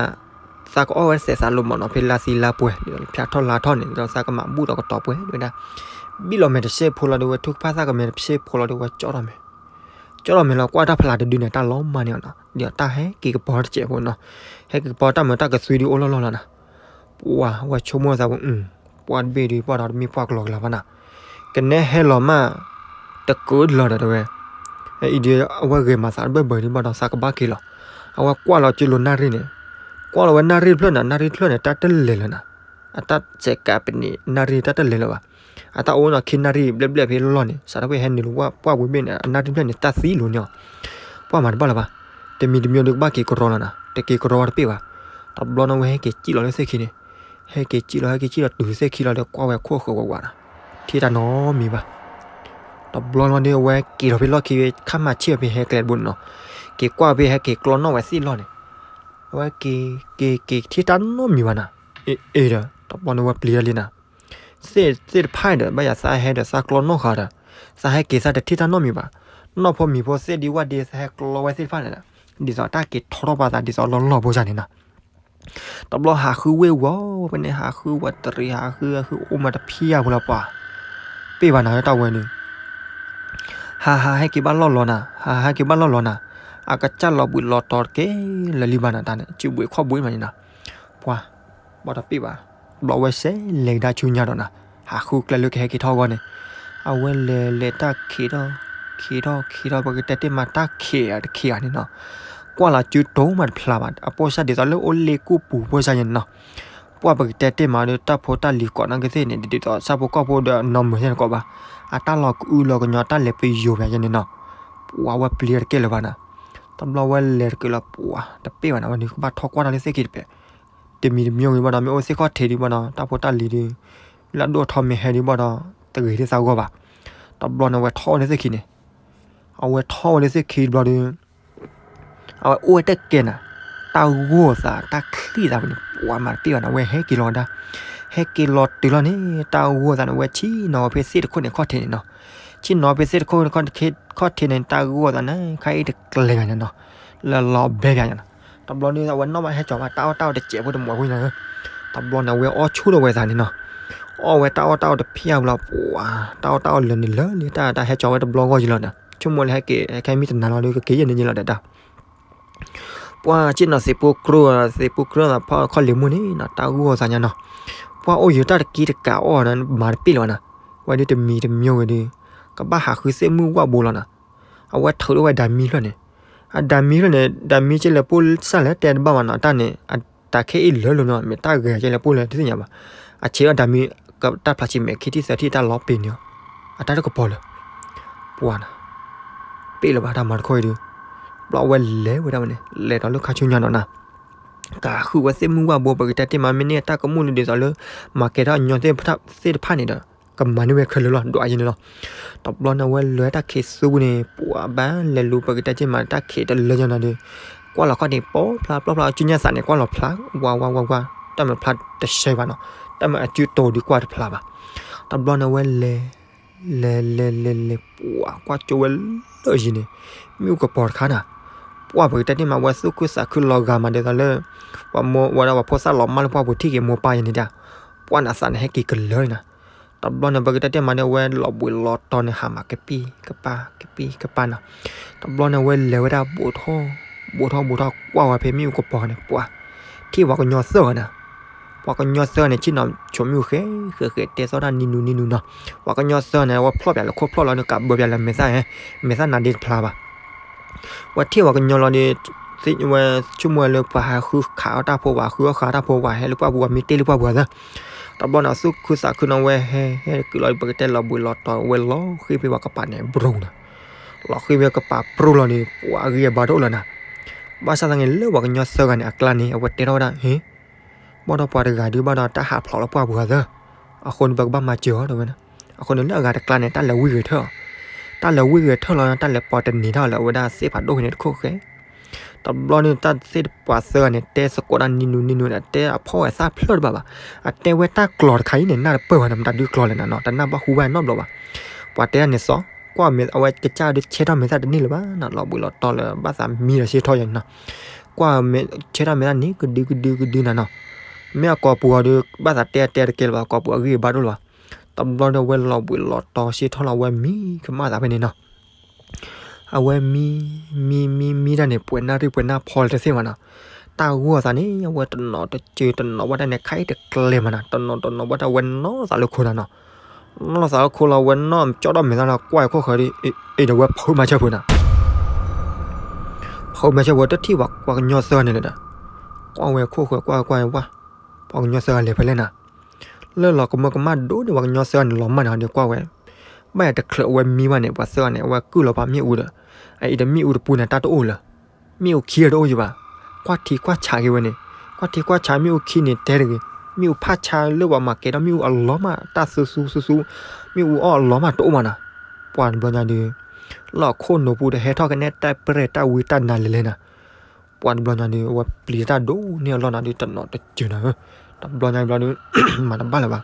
သးကအီၣ်ဝဲစဲးသးလိမၤနီၤ ဖဲလါသံလါပှဲၤ ဖၠါထီၣ်လါထီၣ်န့ၣ် ဒီးသးကမၤဘူၣ်ဒီးကတီၤပှဲၤ တဲဝဲဒၣ်, ဘံၣ်လီၤမဲာ်တစဲးဖိလီၤဒီး ဝဲထုကဖၣ်သၣ်ကမဲာ်တစဲးဖိလီၤဒီး ဝဲကၠီထီၣ်မဲာ်, ကၠီထီၣ်မဲာ်လီၤ ကွၢ်တၢ်ဖီလာ်တဒုန့ၣ် တၢ်လီၤမၢ်န့ၢ်အီၤနီၤ, ဒီးတၢ်ဟဲက့ၤကပီၤတစဲးဖိနီၤ, ဟဲက့ၤကပီၤတၢ်မၤတၢ်ကသွံဒုးအိၣ်လီၢ်လီၢ်လီၤနၤ, ပှၤဝဲဆိကမိၣ်သးဝဲ ပှၢ်တဘ့ၣ်ဒီး ပှၢ်ဒီးတမ့ၢ်ပှၢ်ကလီကလီဘၣ်နၤ, ကနဲဟဲလီၤမး တကၢဒ်လီၤဒီးတဲဝဲ, အံၤဒီး အဝဲဂဲၤမၤသးတဘၢၣ်ဘၢၣ်ဒံးဘၣ်ဒီး သးကဘၣ်က့ၤလီၤ, အဝဲကွၢ်လီၤကၠိလိၤနၣ်ရံၣ်န့ၣ်, ကွၢ်လီၤဝဲနၣ်ရံၣ်တဖျၢၣ်န့ၣ် နၣ်ရံၣ်တဖျၢၣ်န့ၣ် တၢ်တလဲၤလၢၤနၤ, အတၢ်စဲးကးပနံးနၣ်ရံၣ်တၢ်တလဲၤလၢၤဘၣ်, အတၢ်အိၣ်နီၤခံနၣ်ရံၣ်ဘျဲၣ်ဘျဲၣ်ဖဲလီၢ်န့ၣ် စးထီၣ်ဖဲဟဲနုာ်လီၤပှၢ်ဝံၤဘ့ၣ်န့ၣ် အနၣ်ရံၣ်တဖျၢၣ်န့ၣ် တၢ်သံလိာ်န့ၢ်အီၤ, ပှၢ်မၤတဘၣ်လၢၤဘၣ်, တမံၤတမံၤဒီးကဘၣ်က့ၤကရီလီၤနၤ, တက့ၤကရီဝဲတပ့ၢ်ဘၣ်, တဘျီန့ၣ်ဝဲဟဲက့ၤစံၣ်လီၤလၢသ့ၣ်ခံန့ၣ် ဟဲက့ၤစံၣ်လီၤ ဟဲက့ၤစံၣ်လီၤတုၤသ့ၣ်ခံလီၤဒီး ကွၢ်ဝဲခိၣ်ဃၢၤဝဲဝးနၤ, ထံၣ်တၢ်နီတမံၤဘၣ်, တဘျီလီၤဒီး အဝဲက့ၤထီၣ်ဖဲလီၢ်ခံဝဲ ခါမၤဆံၣ်အီၤဖဲဟဲကျဲတဘိန့ၣ်နီၤ, က့ၤကွၢ်ဖဲဟဲက့ၤကျီနီၣ်ဝဲသ့ၣ်လီၢ်န့ၣ်, အဝဲက့ၤ က့ၤ က့ၤထံၣ်တၢ်နီတမံၤဘၣ်နၤ, အ့ အ့ဒီး တဘျီန့ၣ်ဝဲပျံၤတၢ်လံနၤ, သ့ၣ် သ့ၣ်တဖၣ်ဒီး ဘၣ်ယၤသးဟဲဒီးသးကျီနီၣ်ဃာ်ဒီး, သးဟဲက့ၤသးတထံၣ်တၢ်နီတမံၤဘၣ်, နီၢ်ဖိမံၤဖိသ့ၣ်ဒံးဝၣ်ဒ့သးဟဲကျီဝဲသ့ၣ်တဖၣ်န့ၣ်ဒီး, ဒ်သိးတၢ်က့ၤထီထီၣ်ပာ်သးဒ်သိးလီၢ်လီၢ်ဖိစၢ်န့ၣ်နီၤ တဘျီဟးဃုဝ့ၢ်ဝီၤဖဲန့ၣ် ဟးဃုဝးတရံး ဟးဃုဟးဃုအိၣ်မးတဖံးယၤဖိလီၤပှၤ, ပ့ၢ်ဘၣ်နၤလၢတၢ်ဝဲဒုး, ဟးဟးဟဲက့ၤဘၣ်လီၢ်လီၤနၤ, ဟးဟးက့ၤဘၣ်လီၢ်လီၤနၤ, အကစၢ်လီၤဘှံးလီၤတီၤတက့ၢ်လၢာ်လံဘၣ်နၤတၢ်န့ၣ် စုဘှံးခီၣ်ဘှံးမးန့ၣ်နီၤ, ပှၤ, ဘၣ်ဒီးပ့ၢ်ဘၣ်, တဘျီဝဲစဲးလဲၤကဒါဆူညါဒီးနၤ, ဟးဃုကျဲလၢကဟဲက့ၤထီၣ်အဂီၢ်န့ၣ်, အဝဲလဲၤလဲၤတၢ်ခံးထီၣ်, ခံးထီၣ်ခံးထီၣ် ပကတဲတ့ၢ်မးတၢ်ခံးအတခံးဧါန့ၣ်နီၤ, ကွၢ်လီၤစုတိၤမးတဖျါဘၣ် အပိၢ်စၢ်ဒ်သိးလၢအိၣ်လ့ၣ်ကူၣ်ပူၤပိၢ်စၢ်ယဲန့ၣ်နီၤ, ပှၢ်ပကတဲတ့ၢ်မးဒီးတၢ်ဖိတၢ်လံၤကိးနီၢ်ကသ့ၣ်န့ၣ် ဒ်သိးဆၣ်ဖိကီၢ်ဖိဒီးနီၢ်မုာ်သ့ၣ်တကိးဘၣ်, အတၢ်လီၤကအုလီၤကညီတၢ်လဲၤပယိၤဖဲယဲန့ၣ်နီၤ, ပှၤဝဲပျံၤတကဲလၢၤဘၣ်နၤ, တဘျီဝဲလဲၤတက့ၢ်လီၤပှၤ တပ့ၢ်ဘၣ်နၤဝဲဒုး ကဘၣ်ထီၣ်ကွၢ်တၢ်လၢသ့ၣ်ခံတပဲာ်, တမံၤတမံၤဂ့ၤဘၣ်ဒီး မ့ၢ်အိၣ်သ့ၣ်ခီၣ်ထံးဒံးဘၣ်ဒီး တၢ်ဖိတၢ်လံၤဒုး, လၢအဒိၣ်ထီၣ်မ့ၢ်ဟဲဒံးဘၣ်ဒီး, တဂ့ၤဒ်သးဂီၢ်ဘၣ်, တဘျီန့ၣ်ဝဲထီၣ်ဝဲလၢသ့ၣ်ခံန့ၣ်, အဝဲထီၣ်ဝဲလၢသ့ၣ်ခံတဘျီဒုး အဝဲအိၣ်ဝဲတကဲနၤ, တၢ်ဂိၢ်သး တၢ်ချံၣ်သးဝဲန့ၣ် ပှၤမၤတပ့ၢ်ဘၣ်နၤ ဝဲဟဲက့ၤလီၤဒၣ်, ဟဲက့ၤလီၤတုၤလီၤန့ၣ် တၢ်ဂိၢ်သးန့ၣ် ဝဲဆ့ၣ်နီၤဝဲဖဲသ့ၣ်တခိၣ်န့ၣ်ခီၣ်ထံးန့ၣ်နီၤ, ဆ့ၣ်နီၤဖဲသ့ၣ်တခိၣ်န့ၣ်ခီၣ်ထံးန့ၣ် တၢ်ဂိၢ်သးန့ၣ် ခါအံၤတကျဲၤဂၤန့ၣ်နီၤ, လၢလီၤဘဲပၠးညါနီၤ, တဘျီန့ၣ် အဝဲနီၣ်ဘၣ်ဟဲကၠီၤဘၣ် တၢ်အီၣ်တၢ်အီတစဲးဖိတမွဲဖိညါ, တဘျီန့ၣ် အဝဲအီၣ်ဆူၣ်ထီၣ်ဝဲသးန့ၣ်နီၤ, အီၣ်ဝဲတၢ်အီၣ်တၢ်အီတဖံးအါဘျီ ပှၤ တၢ်အီၣ်တၢ်အီလၢာ်န့ၣ်လၢာ်လံ တၢ်တၢ်ဟဲကၠီၤဝဲတဘျီဂီၢ်ယံၤလီၤဒီး ဆိကမိၣ်လၢဟဲက့ၤ ဟဲခဲမံတနၤလီၤဒီး ကက့ၤယဲၢ်န့ၣ်ယံၤလီၤဒီးတၢ် ပှၤဆ့ၣ်နီၤသ့ၣ်ပိကျိ သ့ၣ်ပိကျိသးဖီခီၣ်လ့ၤမုၢ်န့ၣ်နီၤ တၢ်ဂိၢ်သးညါနီၤ, ပှၤအိၣ်ယံၤတၢ်တက့ၢ်တကးအီၣ်နီၤ မၤတပ့ၢ်လၢၤဘၣ်နီၤ, ဝဲဒုးတမံၤတမံၤဝဲဒုး ကဘၣ်ဟးဃုသ့ၣ်မုၢ်ဝၣ်ဘိလီၤနီၤ, အဝဲထုးထီၣ်ဝဲဒၤမံဖျၢၣ်န့ၣ်, အဒၤမံဖျၢၣ်န့ၣ် ဒၤမံကဲလဲၣ်ပိၢ်စၢ်လဲၣ်တဲတဘၣ်ဘၣ်နီၤ တၢ်န့ၣ် တၢ်ခဲအံၤလၢာ်လီၤနီၤ မ့ၢ်တၢ်ဂဲၤကဲလဲၣ်ပိၢ်လဲၣ်တသ့ၣ်ညါဘၣ်, အဆံးအီၣ်ဒၤမံ ကတၢ်ဖျါဆံးမဲာ်ခံထံၣ်သၢထံၣ်တၢ်လီၤပ့ၤန့ၣ်, အတၢ်တကပီၤလၢၤ, ပှၤနီၤ ပ့ၢ်လၢၤဘၣ်တၢ်မၤတခီအံၤဒုး, ဘျီဝဲလဲၤဝဲဒၣ်ဝဲန့ၣ် လဲၤဒီးလၢခါဆူညါနီၤနၤ, ကဃုဝဲသ့ၣ်မုၢ်ဝၣ်ဘိ ပကတဲတ့ၢ်မး မ့ၢ်န့ၢ်တၢ်ကမူၣ်လၢဒ်သိးလၢ မၤကဲထီၣ်အညီသ့ၣ်တဖၣ်န့ၣ်ဒီး ကမၤန့ၢ်ဝဲခဲလၢာ်လီၤ ဒွးယဲန့ၣ်လီၤ, တဘျီန့ၣ် အဝဲလဲၤတၢ်ခံးသူပူၤန့ၣ် ပှၤဘၣ်လဲၤလူၤ ပကတဲတ့ၢ်မး တၢ်ခံးတလၢညါနီၤဒီး ကွၢ်လီၤခီၣ်န့ၣ် ပီဖျါပျီဖျါ အစုညါသးန့ၣ် ကွၢ်လီၤဖျါ ဝါဝါဝါဝါ တၢ်မၤဖျါတဆဲးဘၣ်နီၤ, တၢ်မၤအစုတိၤဒုးကွၢ်တဖျါဘၣ်, တဘျီန့ၣ် အဝဲလဲၤ လဲၤလဲၤလဲၤလဲၤ ပှၤကွၢ်ကၠိဝဲလၢယံၤန့ၣ် မ့ၣ်အူကပီၤတခါနၤ, ပှၤပကတဲတ့ၢ်မး ဝဲသူၣ်ခုသးခုလီၤဂာ်မးဒ်သိးလၢ ပှၤမိၢ်ဝဲဒၣ်ပှၤဖိသၣ်လီၤမၢ်လၢပှၢ်ပူၤထံၣ်က့ၤမိၢ်ပၢ်ယဲန့ၣ်ဒၣ်, ပှၤန့ၣ်အသးန့ၣ်ဟဲက့ၤကလၢာ်န့ၣ်နီၤ, တဘျီန့ၣ် ပကတဲတ့ၢ်မးန့ၣ် အဝဲလီၤဘှံးလီၤတီၤန့ၣ် ဟးမးကပံၢ်ကပၢ် ကပံၢ်ကပၢ်နီၤ, တဘျီန့ၣ် အဝဲလဲၤဝဲဒၣ်ဘူးထီၣ် ဘူးထီၣ်ဘူးထီၣ် ကွၢ်ဝဲဖဲမ့ၣ်အူကပီၤန့ၣ် ပှၤ ထံၣ်ပှၤကညီသၢဂၤန့ၣ် ပှၤကညီသၢဂၤန့ၣ် ဆ့ၣ်နီၤဆိးမ့ၣ်အူဃဲ ဃဲ ဃဲ တဲသီၣ်တၢ်နံၤနူနံၤနူနီၤ, ပှၤကညီသၢဂၤန့ၣ် အဝဲဖျီၣ်ပၠးလၢခိၣ်ဖျီၣ်လီၤဒီး ကးဘၢပၠးလၢမဲာ်သၣ်ဟဲ မဲာ်သၣ်နါဒ့တဖျါဘၣ်, ဝဲထံၣ်ပှၤကညီလီၤဒီး ဝဲဆိကမိၣ်လၢပှၤဟးဃုခးအီၣ်တၢ်ဖိ ပှၤဃုအီၣ်ဃာ်တၢ်ဖိ ပှၤဟဲလၢပှၢ်ပူၤ ပှၤမ့ၢ်တ့ၢ်လၢပှၢ်ပူၤသၢ, တဘျီန့ၣ် သူၣ်ခုသးခုနီၤ ဝဲဟဲ ဟဲက့ၤလီၤ ပကတဲလီၤဘှံးလီၤတီၤ ဝဲလီၤဃ့ဖဲပှၤကပၤန့ၣ် ဘြူၤနီၤ, လီၤဃ့ဖဲကပၤဘြူၤလီၤန့ၣ် ပှၤအဂံၢ်အဘါတအိၣ်လၢၤနီၤ, ဘၣ်ဆၣ်သနာ်က့လၢပှၤကညီသၢဂၤန့ၣ် အကျါန့ၣ် အဝဲတဲထီၣ်ဝဲဒၣ် ဟ့ ဘၣ်ဒီးပှၤတဂၤဒုးဘၣ်ဒီးတၢ်ဟးဖျိးလၢပှၢ်ပူၤသၢ, အဃိန့ၣ် ပကဘၣ်မၤစၢၤအီၤတဲဝဲ, အဃိန့ၣ်လၢအဂၤတကျါန့ၣ် တၢ်လဲၤဝံၣ်ဂဲၤထၢၣ်အီၤ, တၢ်လဲၤဝံၣ်ဂဲၤထၢၣ်လီၤ တၢ်လဲၤပိာ်တန့ၤထီၣ်လၢအဝဲဒၣ်သ့ၣ်ဖးဒိၣ်ဖဲန့ၣ်တခိၣ်ဃဲ တဘျီန့ၣ် တၢ်သ့ၣ်တပှၤသၢဂၤန့ၣ် တဲသကိးတၢ်နံၤနူနံၤနူဒီး တဲအဖီၣ်ဝဲသၣ်ဖျၢၣ်တဘၣ်ဘၣ်, အတဲဝဲတၢ်ကျိာ်တခါအံၤန့ၣ် နၢ်တပၢၢ်ဘၣ်နီၤ မတၤဒုးကျိာ်လဲၣ်နၤနီၤ တနၢ်ဘၣ်ဟူဘၣ်နီတဘျီဘၣ်, ပှၤတဲဒၣ်န့ၣ်သီ, ကွၢ်မ့ၢ်အဝဲကစၢ်ဒုး ဆဲထီၣ်မဲာ်သၣ်တန့ၢ်လၢၤဘၣ်နီၤ လီၤဘှံးလီၤတီၤလၢၤ ဘၣ်သးမံဒီးဆ့ထီၣ်ယဲနီၤ, ကွၢ်မ့ၢ်ဆဲထီၣ်မဲာ်သၣ်န့ၣ် ကဒုကဒုကဒုနၤနီၤ, မ့ၢ်အကိာ်ပူၤအီၤဒုး ဘၣ်သးတဲတဲတကဲလၢၤဘၣ် ကိာ်ပူၤအဂံၢ်အဘါတအိၣ်လၢၤဘၣ်, တဘျီဒီးဝဲလီၤဘှံးလီၤတီၤဆ့ထီၣ်လီၤ အဝဲမံကမၣ်သးဖဲန့ၣ်နီၤ အဝဲမံ မံ မံ မံတၢ်န့ၣ် ပှဲၤနၢ်ရံၣ်ပှဲၤနၢ်ဖီလၢတသ့ဘၣ်နီၤ, တၢ်ဂီၢ်သးန့ၣ် အဝဲတနီၤတစၢၤတနီၤဘၣ်တၢ်န့ၣ် ခါအံၤတကျဲၤမးနီၤ တနီၤတနီၤဘၣ်တၢ်ဝဲနီၢ်သးလၢခိနီၤနီၤ, နီၢ်သးလၢခိလီၤ ဝဲနီၢ်ကၠီဒီးမဲာ်သၣ်လီၤ ကွၢ်အံၤခိၣ်ဃၢၤဒီး အ့ၣ်ဒီးဝဲဖုးမၤဆၢဖုးနီၤ, ဖုးမၤဆၢဖုးတထံၣ်ပှၤကညီသၢဂၤန့ၣ်လၢၤဒီး ကွၢ်ဝဲခိၣ်ဃၢၤကွၢ်ကွၢ်ဝဲ ပှၤကညီသၢဂၤလဲၤဖဲလဲၣ်နီၤ လၢလီၤကမၢကမၣ်ဒိၣ်န့ၣ် ပှၤကညီသၢဂၤန့ၣ် လီၤမၢ်န့ၣ်ဒီးကွၢ်ဝဲ, ဘၣ်ယၤတချုးအဝဲမံဘၣ်န့ၣ် ပှၤသၢဂၤန့ၣ် အဝဲကုၢ်လီၤပှၤမ့ၣ်အူဒီး, အအံၤဒီးမ့ၣ်အူတပူၤန့ၣ် တၢ်တအိၣ်လၢၤ, မ့ၣ်အူခံဂၤတအိၣ်ယံၤဘၣ်, ကွၢ်ထံကွၢ်ဆးက့ၤဝဲန့ၣ်, ကွၢ်ထံကွၢ်ဆးမ့ၣ်အူခံန့ၣ်တဲတဂ့ၤ, မ့ၣ်အူဖးဆါလၢပှၤမၤကဲထီၣ်မ့ၣ်အူအလီၤမၢ် တၢ်သူသူသူသူ, မ့ၣ်အူအီၣ်အလီၤမၢ်တအိၣ်ဘၣ်နီၤ, ပှၤတဘျီညါဒီး, လီၢ်ခိၣ်နူာ်ပူၤဒီးဟဲထီၣ်ကနဲတၢ်ပြဲၢ်တၢ်ဝံတၢ်နါလဲၤလဲၤနီၤ ပှၤတဘျီညါဒီး အဝဲပျံၤတၢ်ဒိၣ်န့ၢ်အလီၢ်နၤဒီးတနီၤတစၢၤနၤဧၢ, တဘျီညါဘျီဒီး မၤတဘၣ်လၢၤဘၣ်.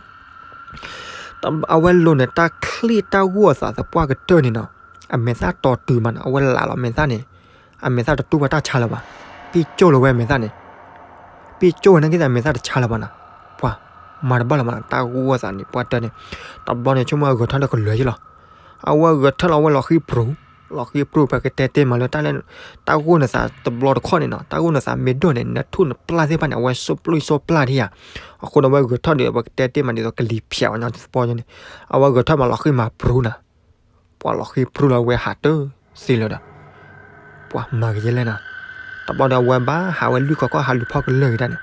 အဝဲလိၤန့ၣ် တၢ်ချံၣ်တၢ်ဂီၢ်အသးသပှၢ်ကတၢၢ်န့ၣ်နီၤ, အမဲာ်သၣ်တီတုၤမးနီၤ, အဝဲလးလီၤမဲာ်သၣ်န့ၣ်, အမဲာ်သၣ်တတူၢ်ဘၣ်တၢ်ဆါလၢၤဘၣ်, ပံၢ်ကၠိၢ်လီၤဝဲအမဲာ်သၣ်န့ၣ်, ပ့ၢ်ကၠိၣ်ဝဲန့ၣ်က့သးမဲာ်သၣ်တဆါလၢၤဘၣ်နီၤ, ပှၤမၤတဘၣ်လၢၤဘၣ်နီၤ, တၢ်ဂိၢ်သးန့ၣ် ပှၤတၢ်န့ၣ်, တဘျီန့ၣ် ဆိကမိၣ်အဂဲၤထၢၣ်လၢကလၢၤယ့ၣ်လီၤ, အဝဲဂဲၤထၢၣ်လီၤ အဝဲလီၤဃံပြူၤ, လီၤဃံပြူၤ ပကတဲတ့ၢ်မးလၢ တၢ်ဂိၢ်နသးတဘျီတခီၣ်န့ၣ်နီၤ, တၢ်ဂိၢ်နသးမ့ၢ်ဒိၣ်န့ၣ် နထူၣ်နပျၢ်သ့ၣ်တဖၣ်န့ၣ် အဝဲဆိၣ်ပျုၢ်ဆိၣ်ပျၢ်ထံၣ်ဧါ, အဃိန့ၣ် အဝဲဂဲၤထၢၣ်ဒီး ပကတဲတ့ၢ်မးဒ်သိးကလံၤဖၠးဝဲညီသပီန့ၣ်, အဝဲဂဲၤထၢၣ်မးလီၤဃံမၤပြူၤနီၤ ပှၤလီၤဃံပြူၤလီၤ ဝဲဟးတသ့လၢၤဒီး, ပှၤမၤကယဲၢ်လဲၣ်နီၤ, တဘျီဒီး အဝဲဘၣ်ဟးဝဲလွံၢ်ခီခီၣ် ဟးလူၤဖီၣ်ကလၢာ်က့ၤတၢ်န့ၣ်,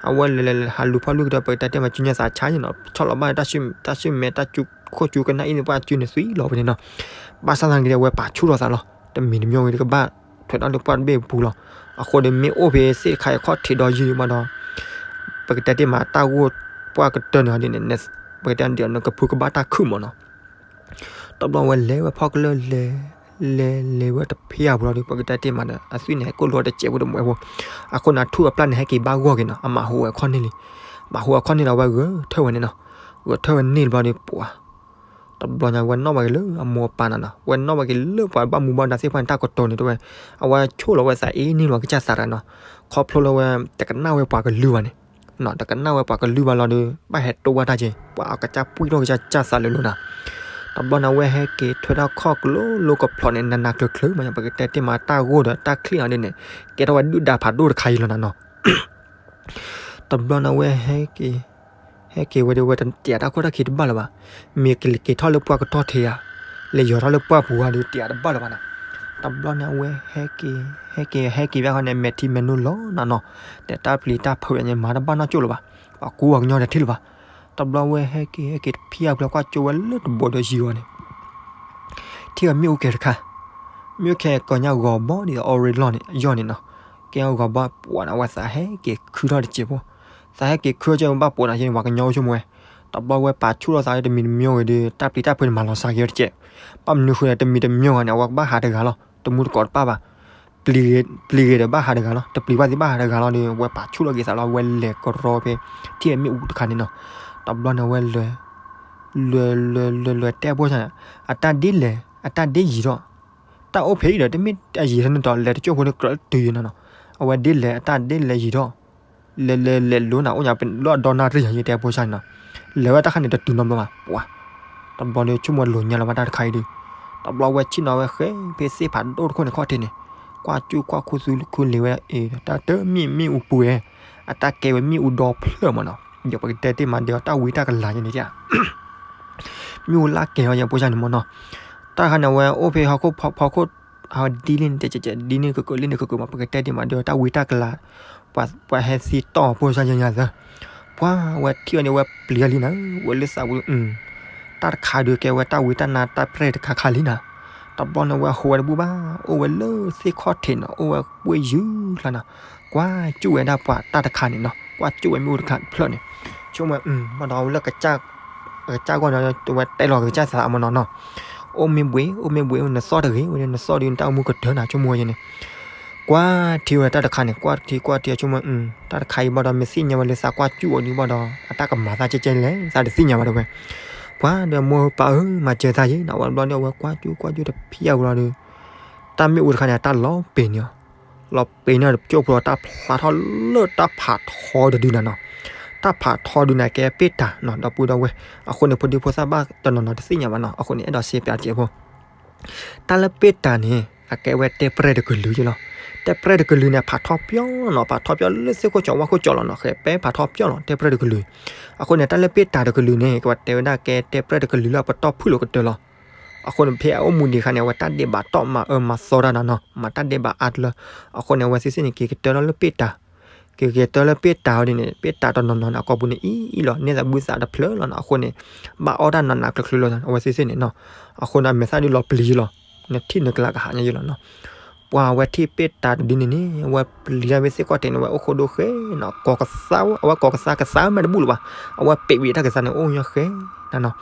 အဝဲလဲၤလဲၤဟးလူၤဖီၣ်လွံၢ်ကဒီး ပကတဲတ့ၢ်မး စုညါသးဆါယ့ၣ်နီၤ, ဆီၣ်လီၤဘၣ် တၢ်စုမဲာ်တၢ်စုခိၣ်စုကနၣ်အံၤန့ၣ် ပှၤစုန့ၣ်သွံလီၤဝဲန့ၣ်နီၤ, ဘၣ်ဆၣ်သနာ်က့ဒီး အဝဲပာ်ဆူၣ်ထီၣ်သးလီၤ, တမံၤတမံၤဝဲဒီးကဘၣ်ထွဲးဒီးလၢပှၢ်တဘ့ၣ်အပူၤလီၤ, အဃိဒီးမ့ၢ်အိၣ်ဖဲသ့ၣ်တခါအံၤခီၣ်ထံးဒီးယံာ်ဘၣ်ဒီး ပကတဲတ့ၢ်မး တၢ်ဂိၢ်ပှၢ်ကတၢၢ်န့ၣ်ဒ်န့ၣ်, ပကတဲဒ်နကဖုကဘၣ်တၢ်ခုၣ်မးနီၤ, တဘျီဝဲလဲၤဝဲဖီၣ်ကလၢာ်လဲၤ, လဲၤလဲၤဝဲတဖျၢၣ်အပူၤလီၤဒီး ပကတဲတ့ၢ်မးဒီး အသွံၣ်န့ၣ် ဟဲကိၢ်လိာ်တစဲးဖိတမှဲးဖိ, အဃိန့ၣ် အထူၣ်အပျၢ်န့ၣ် ဟဲက့ၤဘၣ်ဂီၢ်က့ၤနီၤ, အမၤဟူးဝဲခီၣ်န့ၢ်လံ, မၤဟူးဝဲခီၣ်န့ၢ်လီၤ ဝဲဂဲၤထၢၣ်ဝဲန့ၣ်နီၤ, ဂဲၤထၢၣ်ဝဲန့ၣ်တဘျီဒီး ပှၤ တဘျီညါ ဝဲနီၣ်ဘၣ်က့ၤလၢအမိၢ်အပၢ်နီၤနီၤ, ဝဲနီၣ်ဘၣ်က့ၤလၢပှၤဘၣ်မူဘၣ်ဒါသ့ၣ်တဖၣ်န့ၣ် တၢ်ကတိၤန့ၣ်တဲဝဲ, အဝဲဆိၣ်လီၤဝဲသးအ့န့ၢ်လီၤကစၢ်သးရၤနီၤ, ခီဖျိလၢဝဲတကနၣ်ဝဲပှၤကလုၢ်ဘၣ်န့ၣ်, တကနၣ်ဝဲပှၤကလုၢ်ဘၣ်လီၤဒီး ဘၣ်ဟဲတိၢ်ဘၣ်တၢ်က့ၤ ပှၤအကစၢ်ပှံၢ်ထီၣ်ကစၢ်ကစၢ်သးလၢာ်လီၤနီၤ, တဘျီန့ၣ် အဝဲဟဲက့ၤထွဲထီၣ်ခီၣ်ကျိလိကဖျိးန့ၣ် နးနးကျၢၤကျၢၤမး ပကတဲတ့ၢ်မး တၢ်ဂိၢ်ဒီးတၢ်ချံၣ်အီၤဒ်န့ၣ် ကဲထီၣ်ဝဲဒုၣ်ဒါဖးဒိၣ်တခါအံၤလီၤနီၤနီၤ တဘျီန့ၣ် အဝဲဟဲက့ၤ, ဟဲက့ၤဝဲဒီး ဝဲတတဲတၢ်ခိၣ်တၢ်ခံတဘၣ်လၢၤဘၣ်, မ့ၢ်က့ၤထီၣ်လၢပှၢ်ကတီၢ်ထံးဧါ, လဲၤယီၤထီၣ်လၢပှၢ်ပူၤဧါဒီး တဲတဘၣ်လၢၤဘၣ်နီၤ, တဘျီန့ၣ် အဝဲဟဲက့ၤ, ဟဲက့ၤ ဟဲက့ၤဘၣ်ဃီန့ၣ် မဲာ်ထံမဲာ်နိလီၤနီၤနီၤ, ဒီးတၢ်ပျံၤတၢ်ဖုးန့ၣ် မၤတဘၣ်နီၢ်ကၠိၣ်လၢၤဘၣ်, ပှၤကူပှၤကညီတထံၣ်လၢၤဘၣ်, တဘျီဝဲဟဲက့ၤ ဟဲက့ၤတဖံအပျဲၢ် ကွၢ်ကၠိဝဲလၢတဘိဒီးယံၤဂီၤန့ၣ် ထံၣ်ဝဲမ့ၣ်အူကဲတခါ, မ့ၣ်အူကဲကီညါဂီၤဘီဒ်သိး orange လီၢ်န့ၣ် ယီၢ်န့ၣ်နီၤ, ကဲဂီၤဘီပှၤန့ၣ် အဝဲသးဟဲက့ၤခုထီၣ်တစဲးဖိ, သးဟဲက့ၤခုထီၣ်ကဲဝဲဘၣ်ပိာ်န့ၣ် ယဲန့ၣ် ပှၤကညီအိၣ်ဆိကမိၣ်ဝဲ, တဘျီဝဲပာ်ဆူၣ်ထီၣ်သးလၢတမံၤတမံၤဂ့ၤဒီး တၢ်ပျံၤတၢ်ဖုးန့ၣ် မၤလီၤစှၤက့ၤဝဲတစဲး, ဘၣ်မနုၤဃိန့ၣ် တမံၤတမံၤဂ့ၤန့ၣ် အဝဲကဘၣ်ဟးတဂၤလီၤ, တမူတကိးတပၣ်ဘၣ်, ပျံၤဂ့ၤဒီးဘၣ်ဟးတဂၤလီၤ, တပျံၤဘၣ်သ့ၣ်ဘၣ်ဟးတဂၤလီၤဒီး ဝဲပာ်ဆူၣ်ထီၣ်က့ၤသးလီၤ, ဝဲလဲၤကရီဖဲ ထံၣ်ဝဲမ့ၣ်အူတခါန့ၣ်နီၤ, တဘျီန့ၣ်ဝဲလဲၤ လဲၤလဲၤလဲၤလဲၤတဲအဖိဆါန့ၣ်, အတၢ်ဒ်လဲၣ် အတၢ်ဒ်ယံာ်ထီၣ်, တၢ်အိၣ်ဖဲအံၤဒီး တမ့ၢ်အယံာ်ထီၣ်န့ၣ်ဒီး လဲၤတကၠိၢ်ဖိန့ၣ်ကြၢးတုၤယံာ်နီၤနီၤ, အဝဲဒ်လဲၣ် အတၢ်ဒ်လဲၣ်ယံာ်ထီၣ်, လဲၤလဲၤလဲၤလိၤနၤ အိၣ်ညါပလီၢ်ဒီနၣ်ရံၣ်ယံာ်တဲအဖိဆါန့ၣ်နီၤ, လဲၤဝဲတၢ်ခါန့ၣ်တတုၤနီတဘျီဘၣ် ပှၤ တဘျီဒီးဆိကမိၣ်လိၤညါလီၤဘၣ်တၢ်တခါအံၤဒီး, တဘျီဝဲဆ့ၣ်နီၤဝဲဃဲဖဲသ့ၣ်ဖးဒိၣ်တခိၣ်န့ၣ်ခီၣ်ထံးန့ၣ်, ကွၢ်ကၠူၣ်ကွၢ်ခူသူၣ်လၢခူလ့ၤဝဲအံၤ တၢ်တမ့ၢ်မ့ၣ်အူပူၤဝဲ, အတၢ်ကဲဝဲမ့ၣ်အူဒီဖျၢၣ်မးနီၤ, ဒီးပကတဲတ့ၢ်မးဒီးတၢ်ဝံတၢ်ကလၤယဲန့ၣ် မ့ၣ်အူလၢကဲၤအီၤယဲဖိဆါန့ၣ်မးနီၤ, တၢ်တခါန့ၣ် အဝဲအိၣ်ဖဲဟီၣ်ခိၣ်ဖီခိၣ်, ဟးဒ်လံန့ၣ်တကဲးကဲး ဒ်န့ၣ်ကကၢးလံန့ၣ်ကကၢးမး ပကတဲတ့ၢ်မးဒီးတၢ်ဝံတၢ်ကလၤ, ပှၤဟဲသံတီၢ်ဖိဆါယဲညါသၢ, ပှၤဝဲထံၣ်ဝဲန့ၣ် ဝဲပျံၤလံနၤ, ဝဲလၢသးပူၤ, တၢ်တခါဒီးကဲဝဲတၢ်ဝံတၢ်နါတၢ်ပြဲၢ်တခါခါလံနၤ, တဘျီန့ၣ်ဝဲဟူးဝဲတဘူၣ်ဘၣ် အိၣ်ဝဲလၢသ့ၣ်ခီၣ်ထံးန့ၣ် အိၣ်ဝဲပှ့ၤယုၢ်ကျါန့ၣ်, ကွၢ်ကၠူၣ်ဝဲဒၣ်ပှၤတၢ်တခါန့ၣ်နီၤ, ကွၢ်ကၠူၣ်ဝဲမ့ၣ်အူတခါတဖျၢၣ်န့ၣ်, ဆိကမိၣ်ဝဲ ဘၣ်ဒီးဝဲလၢ ကစၢ်ဂီၢ်န့ၣ် တဝဲတဲလီၤကစၢ်သးမးနီၤနီၤ, အိၣ်မ့ၢ်ဘှံး အိၣ်မ့ၢ်ဘှံး နသီၣ်တဂ့ၤ ဝဲန့ၣ် နသီၣ်ဒီးနတၢ်အိၣ်မူကတၢၢ်နၤ ဆိကမိၣ်ဝဲန့ၣ်, ကွၢ်ထံဝဲတၢ်တခါန့ၣ် ကွၢ်ထံကွၢ်ထံ ဆိကမိၣ်ဝဲ တၢ်တခါအံၤဘၣ်ဒီး မ့ၢ်သ့ၣ်ညါဝဲလၢသးကွၢ်ကၠူၣ်အီၤဒုးဘၣ်ဒီး အတၢ်ကမၤသးကဲကဲလဲၣ် သးတသ့ၣ်ညါဘၣ်တဲဝဲ, ပှၤဒီးမိၢ်ပၢ်ဧၢ မၤစၢၤသးယဲနီၤ ဝဲတဘျီဒီး အဝဲကွၢ်ကၠူၣ်ကွၢ်ကၠူၣ်တဖံးအါဘျီဒီး တၢ်မ့ၣ်အူတခါန့ၣ် တၢ်လီၤပ့ၤန့ၢ်အီၤ လီၤပ့ၤန့ၢ်တကၠိၢ်ဖိဒီး တၢ်ဖျါထီၣ်လၢတၢ်ဖးထီတဒုနၤနီၤ, တၢ်ဖးထီဒုနၤ ကဲပ့ၢ်တၢ်နီၤ ဒီပုၢ်ဒီဝဲၢ်, အဃိန့ၣ် ဖိဒံဖိသၣ်ဘၣ်တနီၤနီၤတသ့ၣ်ညါဘၣ်နီၤ အဃိန့ၣ် အဲၣ်ဒိးစံးပျးတကဲးဖိ, တၢ်လၢပ့ၢ်တၢ်န့ၣ် အကဲဝဲတဲပြဲၢ်တကလုာ်ယဲလီၤ, တဲပြဲၢ်တကလုာ်န့ၣ် ဖးထီပၠီနီၤ ဖးထီပၠီလၢသ့ၣ်ခိၣ်ကၠီဝါခိၣ်ကၠီလီၤနီၤ ဃဲးပဲဖးထီပၠီလီၤ တဲပြဲၢ်တကလုာ်, အဃိန့ၣ် တၢ်လၢပ့ၢ်တၢ်တကလုာ်န့ၣ် ကဝဲတဲဝဲဒၣ်ကဲတဲပြဲၢ်တကလုာ်လၢအပတီၢ်ဖုၣ်လိာ်ကတၢၢ်လီၤ အဃိန့ၣ် ဖဲအအိၣ်မူဒံးအခါန့ၣ် အဝဲတၢ်ဒဲးဘးတီၢ်မၤအၢမၤသီတၢ်နီၤနီၤ မၤတၢ်ဒဲးဘးအါတလၢ, အဃိန့ၣ် အဝဲသ့ၣ်သ့ၣ်န့ၣ် က့ၤကတၢၢ်ထီၣ်လၢပ့ၢ်တၢ်, က့ၤကတၢၢ်လၢပ့ၢ်တၢ်အီၤဒ်န့ၣ် ပ့ၢ်တၢ်တနီၤနီၤန့ၣ် အကိာ်ပူၤန့ၣ်အံၤအံၤလီၤ န့ၢ်သးဘုသးတဖျၢၣ်လီၤနီၤ အဃိန့ၣ် ဘၣ်အီၣ်တၢ်နးနးကျၢၤကျၢၤလီၤ အဝဲသ့ၣ်သ့ၣ်န့ၣ်နီၤ, အဃိန့ၣ် အမဲာ်သၣ်ဒုးလီၤပျံၤယဲလီၤ, နထံၣ်နကလၤကဟးညါယဲလီၤနီၤ ပှၤဝဲထံၣ်ပ့ၢ်တၢ်တဒုန့ၣ်န့ၣ် အဝဲပျံၤတၢ်ဝဲသ့ၣ်ကီၢ်တဲာ်န့ၣ် အဝဲအိၣ်ခိၣ်ဒိၣ်ဃဲနီၤ ကိးကသါ, အဝဲကိးကသါကသါမးတဘူၣ်လၢၤဘၣ်, အဝဲပံးဝံၤတၢ်ကသါန့ၣ် အိၣ်ညီဃဲနီၤနီၤ,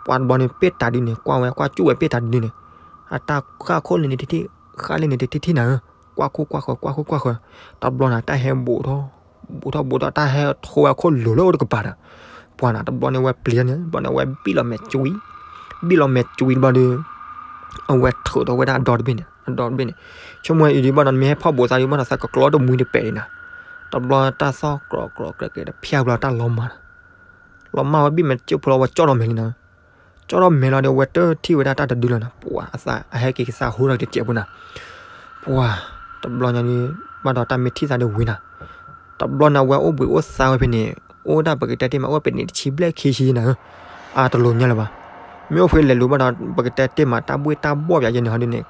ပှၤတဘျီန့ၣ် ပ့ၢ်တၢ်ဒုန့ၣ် ကွၢ်ဝဲကွၢ်ကၠူၣ်ဝဲပ့ၢ်တၢ်တဒုန့ၣ်, အတၢ်ဃၣ်ခိၣ်လၢန့ၣ်တထံၣ်, ဃၣ်လၢန့ၣ်တထံၣ်ထံၣ်နၤဧၢ, ကွၢ်ခိၣ်ကွၢ်ဃၢၤ ကွၢ်ခိၣ်ကွၢ်ဃၢၤ, တဘျီန့ၣ် တၢ်ဟဲဘူးထီၣ်, ဘူးထီၣ်ဘူးထီၣ် တၢ်ဟဲထိဝဲခိၣ်လိၤလၢအိၣ်တကပၤဒီး, ပှၤန့ၣ် တဘျီန့ၣ် ဝဲပျံၤန့ၣ် ဘျီန့ၣ် အဝဲဘံၣ်လီၤမဲာ်ကွံ, ဘံၣ်လီၤမဲာ်ကွံတဘျီဒီး အဝဲထုးထီၣ်ဝဲဒၣ်အဒီတဘ့ၣ်န့ၣ် အဒီတဘ့ၣ်န့ၣ်, ဆိကမိၣ်အံၤဒုးဘၣ်ဒီး နမ့ၢ်ဟဲဖီၣ်ဘူးသးဒုးဘၣ်ဒီး သးကကျီတမှံတပဲာ်ဒံးနၤ, တဘျီတၢ်သီၣ်ကြိးကြိးကြဲးကြဲးတဖၠၣ်ဘျီတၢ်လီၤမၢ်လီၤ. လီၤမၢ်ဝဲဘ့ၣ်မဲာ်ကၠိဖိလီၤ ဝဲကၠီၣ်ထီၣ်မဲာ်လံနီၤ. ကၠီၣ်ထီၣ်မဲာ်လီၤဒီး ဝဲတထံၣ်ဝဲဒၣ်တၢ်တဒုလီၤနီၤ. ပှၤအသး အဟဲက့ၤကသးဟူထီၣ်ကစဲးဖိနီၤ. ပှၤ တဘျီညါဒုး ဘၣ်ဒီးတၢ်မ့ၢ်ထံၣ်သးဒီးဝံၤနီၤ. တဘျီန့ၣ် အဝဲအိၣ်ဘှံးအိၣ်သါဝဲဖဲန့ၣ် အိၣ်ဒၣ်ပကတဲတ့ၢ်မး အိၣ်ပနံးတဆံဘျဲၣ်ခံဆံနီၤ. အတလိၤညါလၢၤဘၣ်. မ့ၢ်အိၣ်ဖဲလဲၤလိၤဘၣ်ဒီး ပကတဲတ့ၢ်မး တၢ်ဘှ့ၣ်တၢ်ဘှီၣ်ပယီၤယဲန့ၣ်ဟီဒ်န့ၣ်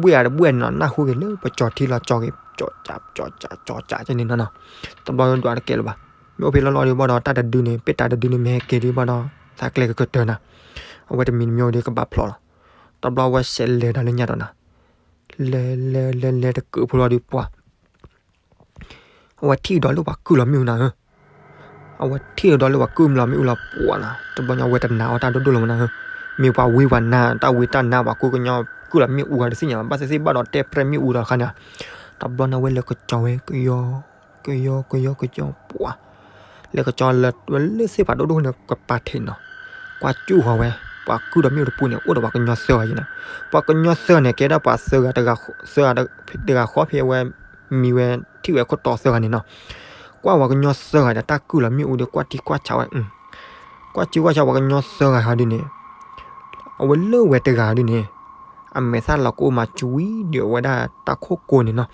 ဘှ့ၣ်အတဘှ့ၣ်န့ၣ်နီၤ နၢ်ဟူက့ၤလၢပကၠီၤထံလီၤ ကၠီၤက့ၤ ကၠီၤကၠး ကၠီၤကၠး ကၠီၤကၠးကဲန့ၣ်နီၤ. တဘျီဒွးတကဲလၢၤဘၣ်. မ့ၢ်အိၣ်ဖဲလီၤလီၤဒုးဘၣ်ဒီး တၢ်တဒုန့ၣ် ပ့ၣ်တၢ်တဒုန့ၣ် မ့ၢ်ဟဲက့ၤဒုးဘၣ်ဒီး သးကျဲကကတၢၢ်နီၤ. အဝဲတမံၤတမံၤဒုးကဘၣ်ဖျိးလီၤ. တဘျီဝဲစဲးလဲၤဒီးလၢညါဒီးနီၤ. လဲၤလဲၤလဲၤလဲၤတကုးဖိလီၤဒုးပှၤ အဝဲထံၣ်ဒီးလၢပှၤကုၢ်လီၤမ့ၣ်အူနီၤဧၢ. အဝဲထံၣ်ဒီးလၢပှၤကုၢ်လီၤမ့ၣ်အူလီၤပှၤနီၤ. တဘျီညါဝဲတနာ်အီၣ်တၢ်ဒိၣ်ဒိၣ်လီၤမးနီၤဧၢ. မ့ၢ်ပှၤဝံပှၤနါတၢ်ဝံတၢ်နါပှၤကိးကညီကုၢ်လီၤမ့ၣ်အူဂၤတသ့ၣ်ညါဘၣ် ဘၣ်သ့ၣ်သ့ၣ်ဘၣ်ဒီးတဲပြဲၢ်မ့ၣ်အူဒီးတခါန့ၣ်. တဘျီညါဝဲလဲၤကစီၤဝဲ ကယီ ကယီ ကယီ ကယီ ပှၤ လဲၤကစီၤလၢဝဲလၢသ့ၣ်ဖးဒိၣ်ဒိၣ်န့ၣ် ကပၤထံးနီၤ. ကွၢ်ကၠူၣ်ဃီၤဝဲ ပှၤကုၢ်ဒီးမ့ၣ်အူတပူၤန့ၣ် အိၣ်ဒီးပှၤကညီသၢဂၤယဲနီၤ. ပှၤကညီသၢဂၤန့ၣ် ကဲဒၣ်ပှၤသၢဂၤ သၢဂၤတဂၤဃီဖဲအဝဲ မံၤဝဲထံၣ်ဝဲခိၣ်တီသၢဂၤန့ၣ်နီၤ. ကွၢ်ပှၤကညီသၢဂၤဒီးတၢ်ကုၢ်လီၤမ့ၣ်အူဒီး ကွၢ်ထံကွၢ်ဆးဝဲ ကွၢ်ထံကွၢ်ဆးပှၤကညီသၢဂၤဟီဒ်န့ၣ် အဝဲလၢဝဲတဂၤဒ်န့ၣ် အမဲာ်သၣ်လီၤကအိၣ်မးကွံာ်ဒီးဝဲဒၣ်တၢ်ခိၣ်ကိန့ၣ်နီၤ.